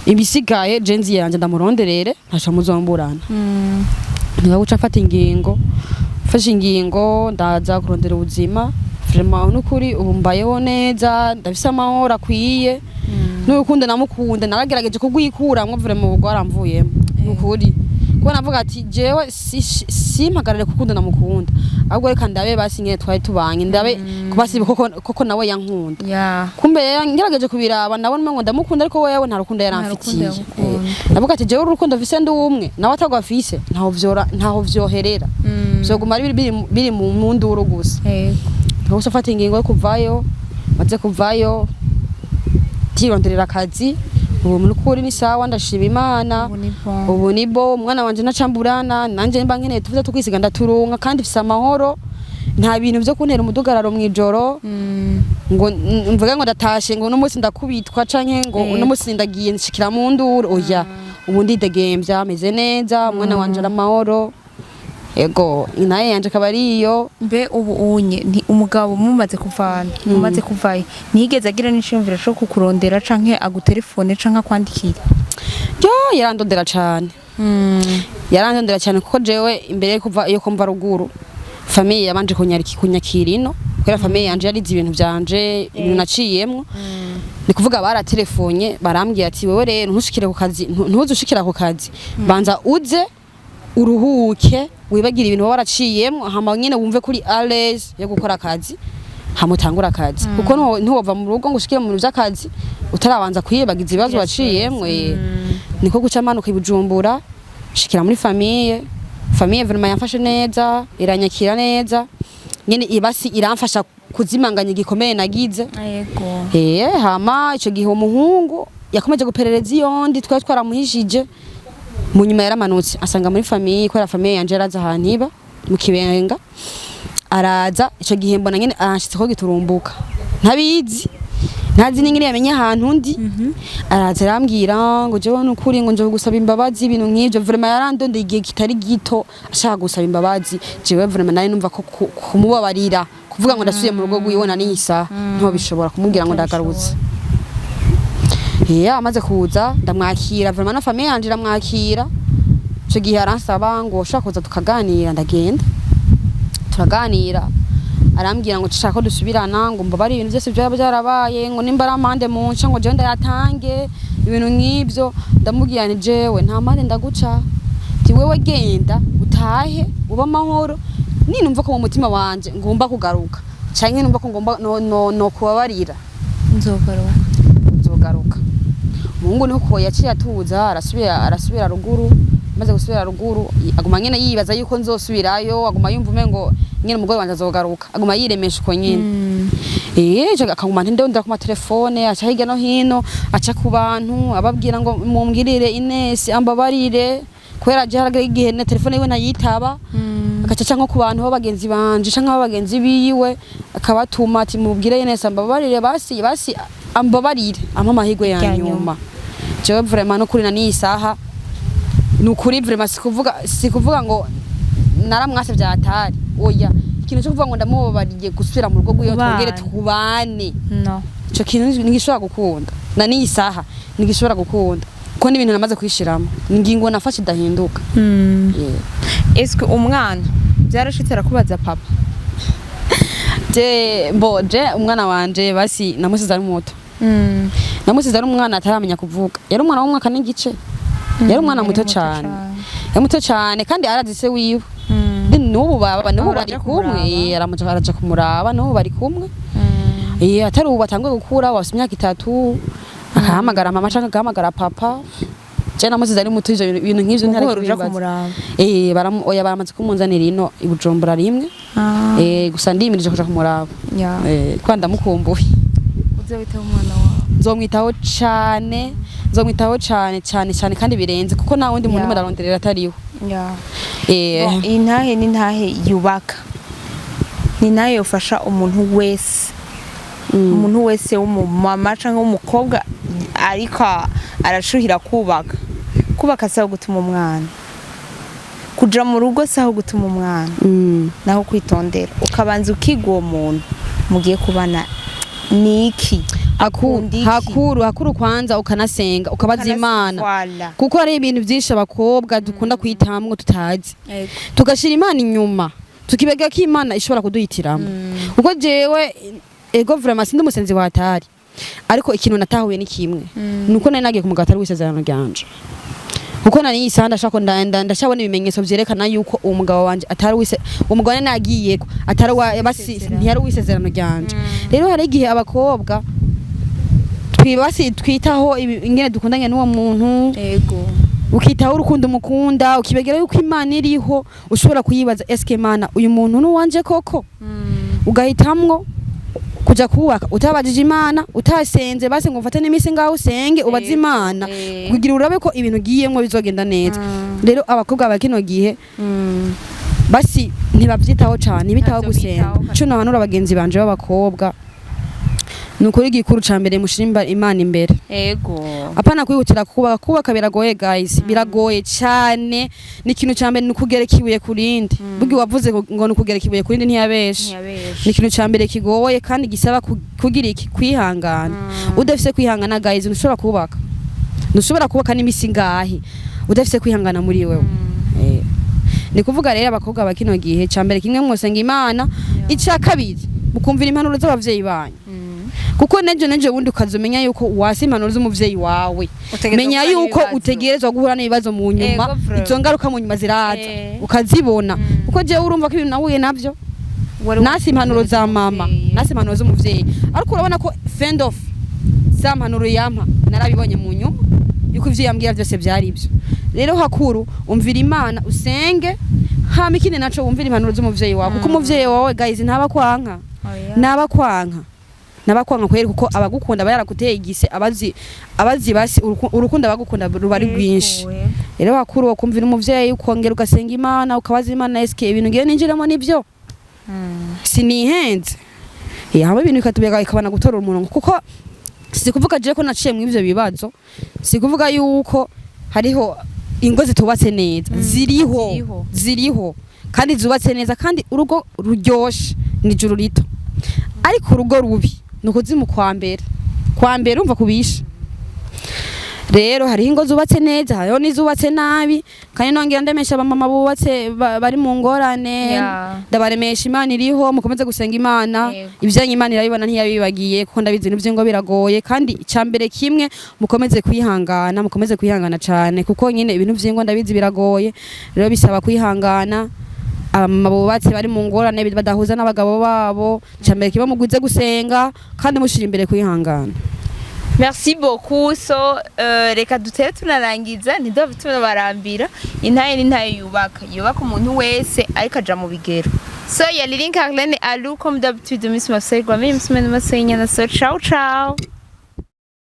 ibisigaye je nzi yanje ndamuronderere, ntaca muzomburana. Niba guca mfata ingingo, mfashe ingingo, ndaza kurondera ubuzima. Vraiment n'ukuri ubu mbayeho neza, ndafise amahoro akwiye n'urukundo namukunda naragerageje kugwikuramwo, vraiment ubu rwaramvuyemo nukuri, kuko navuga ati jewe simpagarare kukundo namukunda, ahubwo reka ndabe basi nyene twari tubanye, ndabe kubasi koko, koko nawe yankunda. Kumbe rero ngerageje kubiraba, nabona umengo ndamukunda, ariko wewe nta rukundo yaramfitiye. Nta rukundo yagukunda. Ndavuga ati jewe urukundo mfise ndi umwe, nawe atagwa afise, ntaho vyora, ntaho vyoherera, vyoguma ari biri mu nduru gusa. Ntabwo ufata ingingo yo kuvayo. Maze kuvayo ndironderera akazi, ubu muri kuri ni sawa, ndashima Imana. Ubu ni bon. Ubu ni bo umwana wanje nacamburana nanje, mba nkeneye tuvuze tukwisiga ndaturunka, kandi mfise amahoro, nta bintu vyo kuntera umudugararo mw'ijoro ngo mvuge ngo ndatashe, ngo uno munsi ndakubitwa, canke ngo uno munsi ndagiye nshikira mu nduru. Oya, ubu ndidegemvya, meze neza, umwana wanje ari amahoro. Ego, inaye yanje akaba ari iyo. Mbe ubu unye nti umugabo mumaze kuvana, mumaze kuvayo, ntiyigeze agira n'iciyumviro co kukurondera canke agutelefone canke akwandikira? Yo, yarandondera cane. Yarandondera cyane, kuko jewe imbere yo kuva iyo kumva ruguru, famille yabanje kunyariki kunyakira ino, kubera famille yanje yarize ibintu byanje, ibintu naciyemwo. Ni kuvuga baratelefonye barambwira ati: "Wewe rero ntushikire ku kazi, ntuze ushikira ku kazi, banza uze uruhuke, wibagire ibintu waba waraciyemwo, hama nyene wumve kuri à l'aise yo gukora akazi, hama utangura akazi, kuko ntiwova mu rugo ngo ushikire mu bintu vy'akazi utarabanza kwiyibagiza ibibazo waciyemwo." Niko guca manuka i Bujumbura, shikira muri famille. Famille vraiment yamfashe neza, iranyakira neza nyene, ibasi iramfasha kuzimanganya igikomere nagize. Hama ico gihe umuhungu yakomeje guperereza iyondi twari twaramuhishije. Mu nyuma yaramanutse asanga muri famille, kubera famille yanje yaraza ahantu iba mu Kibenga. Araza ico gihe, mbona nyene aranshitse ko giturumbuka, ntabizi, ntazi n'ingene yamenye ahantu ndi. Araza arambwira ngo: "Jewe nukuri ngo nje gusaba imbabazi," ibintu nk'ivyo. Vraiment yarandondeye igihe kitari gito ashaka gusaba imbabazi. Jewe vraiment nari numva ko kumubabarira, kuvuga ngo ndasubiye mu rugo rwiwe na n'iyi saha, ntobishobora kumubwira ngo ndagarutse. Amaze kuza ndamwakira, vraiment na famille yanje iramwakira. Ico gihe aransaba ngo ushaka kuza tukaganira, ndagenda turaganira. Arambwira ngo nshaka ko dusubirana, ngo mbabare ibintu byose byaba byarabaye, ngo nimba ari amande munca ngo jewe ndayatange, ibintu nk'ivyo. Ndamubwira nti: "Jewe nta mande ndaguca." Ti: "Wewe genda utahe ube amahoro, ninumva ko mu mutima wanje ngomba kugaruka canke numva ko ngomba no kubabarira, Nzogaruka." Nzogaruka. Umuhungu niho ko yaciye atuza, arasubira ruguru. Maze gusubira ruguru, aguma nyene yibaza yuko nzosubirayo, aguma yumva umengo nyene umugore wanje azogaruka, aguma yiremesha uko nyene. Ico akaguma ntindondera ku matelefone, aca hirya no hino, aca ku bantu ababwira ngo: "Mumbwirire Ines ambabarire," kubera aje haragera igihe na telefone yiwe ntayitaba. Agaca aca nko ku bantu b'abagenzi banje canke b'abagenzi biwe, akabatuma ati: "Mubwire Ines ambabarire, basi basi ambabarire, ampa amahirwe ya Ya nyuma." nyuma. Jewe vraiment no kuri na n'iyi saha, ni ukuri vraiment, sikuvuga ngo naramwase vyatari, oya. Ikintu cyo kuvuga ngo ndamubabariye gusubira mu rugo rwiwe, Kubana. twongere tubane, No. ico kintu ntigishobora gukunda. Na n'iyi saha ntigishobora gukunda, kuko n'ibintu namaze kwishiramo, ni ingingo nafashe idahinduka. Yeah. Eske umwana byarashitse arakubaza papa? Je mbo je umwana wanje basi namusize ari muto. Namusize ari umwana ataramenya kuvuga, yari umwana w'umwaka n'igice, yari umwana Yari muto muto cane. cane. Yari muto cane kandi arazi se wiwe. N'ubu baba n'ubu Ahora bari aja kumwe. kumuraba. Aramuja, araja kumuraba, n'ubu bari kumwe. Atari ubu atanguye gukura, wafise imyaka 3, akahamagara mama canke agahamagara papa. Je namusize ari muto, ivyo bintu nk'ivyo ntari Muguhora uja kubimbaza. kumuraba? Oya, baramaze kumunzanira ino i Bujumbura rimwe. Gusa ndimirije kuja kumuraba. Kwa ndamukumbuye. Uze witeho umwana wawe. Nzomwitaho cane, nzomwitaho cane cane cane kandi birenze, kuko nta wundi muntu ndaronderera atariwe. Bon, iyi ntahe ni ntahe yubaka, ni ntahe yofasha umuntu wese, umuntu wese w'umumama cyangwa w'umukobwa ariko arashuhira kubaka. Kubaka si aho gutuma umwana, kuja mu rugo si aho gutuma umwana, naho kwitondera, ukabanza ukiga uwo muntu mugiye kubana ni iki. Akunda iki? Hakuru hakuru kwanza ukanasenga, ukabaza Imana, Voilà. kuko hari ibintu byinshi abakobwa dukunda kwitamwo tutazi, tugashira Imana inyuma, tukibega ko Imana ishobora kuduhitiramo. Kuko jewe ego vraiment sindi umusenzi wa hatari, ariko ikintu natahuye ni kimwe, nuko nari nagiye ku mugabo atari w'isezerano ryanje, kuko nari yisaha ndashaka ndashabona ibimenyetso vyerekana yuko uwo mugabo wanje atari wise, uwo mugabo nari nagiyeko atari wa basi W'isezerano. ntiyari uw'isezerano ryanje. Rero hari igihe abakobwa twibasi twitaho ingene dukundanye n'uwo muntu, ukitaho urukundo umukunda, ukibegera yuko Imana iriho, ushobora kuyibaza: "Eske Imana, uyu muntu ni uwanje koko?" Ugahitamwo kuja kubaka utabajije Imana, utasenze basi ngo ufate n'imisi ngaho usenge ubaze Imana kugira urabe ko ibintu ugiyemwo bizogenda neza. Rero abakobwa ba kino gihe basi ntibavyitaho cane, ntibitaho Ntavyo gusenga. bitaho. Ico nohanura abagenzi banje b'abakobwa, Ni ukuri, igikuru ca mbere, mushira Imana imbere. Apana kwihutira kubaka. Kubaka biragoye, guys, biragoye cyane. Ni ikintu ca mbere, ni ukugereka ibuye ku rindi. Burya wavuze ngo ni ukugereka ibuye ku rindi, ntiyabeshe. Ntiyabeshe. Ni ikintu ca mbere kigoye kandi gisaba kugira iki? Kwihangana. Udafise kwihangana, guys, ntushobora kubaka. Ntushobora kubaka n'imisi ngahe udafise kwihangana muri wewe. Ni kuvuga rero, abakobwa ba kino gihe, ca mbere kimwe, mwosenga Imana. Ica kabiri, mukumvira impanuro z'abavyeyi banyu, kuko nejo wundi ukazomenya yuko wasi impanuro z'umuvyeyi wawe, Utegerezwa menya guhura yuko n'ibibazo. utegerezwa guhura n'ibibazo mu nyuma. Ego, vraiment. Izo ngaruka mu nyuma ziraza, ukazibona, kuko jewe urumva ko ibintu nahuye navyo, Wari nasi impanuro za mama, z'umuvyeyi. nasi impanuro z'umuvyeyi, ariko urabona ko end of za mpanuro yampa narabibonye mu nyuma yuko ivyo yambwira byose byari ibyo. Rero hakuru umvira Imana, usenge, hama ikindi naco, wumvira impanuro z'umuvyeyi wawe, kuko umuvyeyi wawe, guys, ntaba kwanka. Oya. Naba kwanka, naba kwanka kweri, kuko abagukunda aba yaraguteye igise, abazi basi urukundo abagukunda ruba ari rwinshi. Rero hakuru wakumvira umuvyeyi, ukongera ugasenga Imana, ukabaza Imana: "Eske ibintu ngiye ninjiramo nibyo? Sinihenze?" Hamwe ibintu bikatubega ikabana gutora umurongo, kuko si kuvuga je ko naciye mu ivyo bibazo, si kuvuga yuko hariho ingo zitubatse neza. Ziriho. Ziriho. Ziriho kandi zubatse neza, kandi urugo ruryoshe ni ijuru rito, ariko urugo rubi ni ukuzimu kwa mbere, kwa mbere umva kubisha. Rero hariho ingo zubatse neza, hariho n'izubatse nabi. Kandi nongera ndemesha abamama bubatse bari mu ngorane, ndabaremesha, Imana iriho, mukomeze gusenga Imana. Ibyanyu Imana irabibona, ntiyabibagiye, kuko ndabizi ibintu by'ingo biragoye. Kandi icya mbere kimwe, mukomeze kwihangana, mukomeze kwihangana cyane, kuko nyine ibintu by'ingo ndabizi biragoye. Rero bisaba kwihangana. Abamama bubatse bari mu ngorane, badahuza n'abagabo babo, icya mbere kimwe, mugwize gusenga kandi mushira imbere kwihangana. Merci beaucoup. So reka dutere tunarangiza, ntidove tunabarambira. Intaye n'intaye yubaka, yubaka umuntu wese, ariko aja mu bigero. So yali Link Arlene Alou, comme d'habitude, Miss Marcel Gwame, Miss Mene Masenya. So ciao ciao.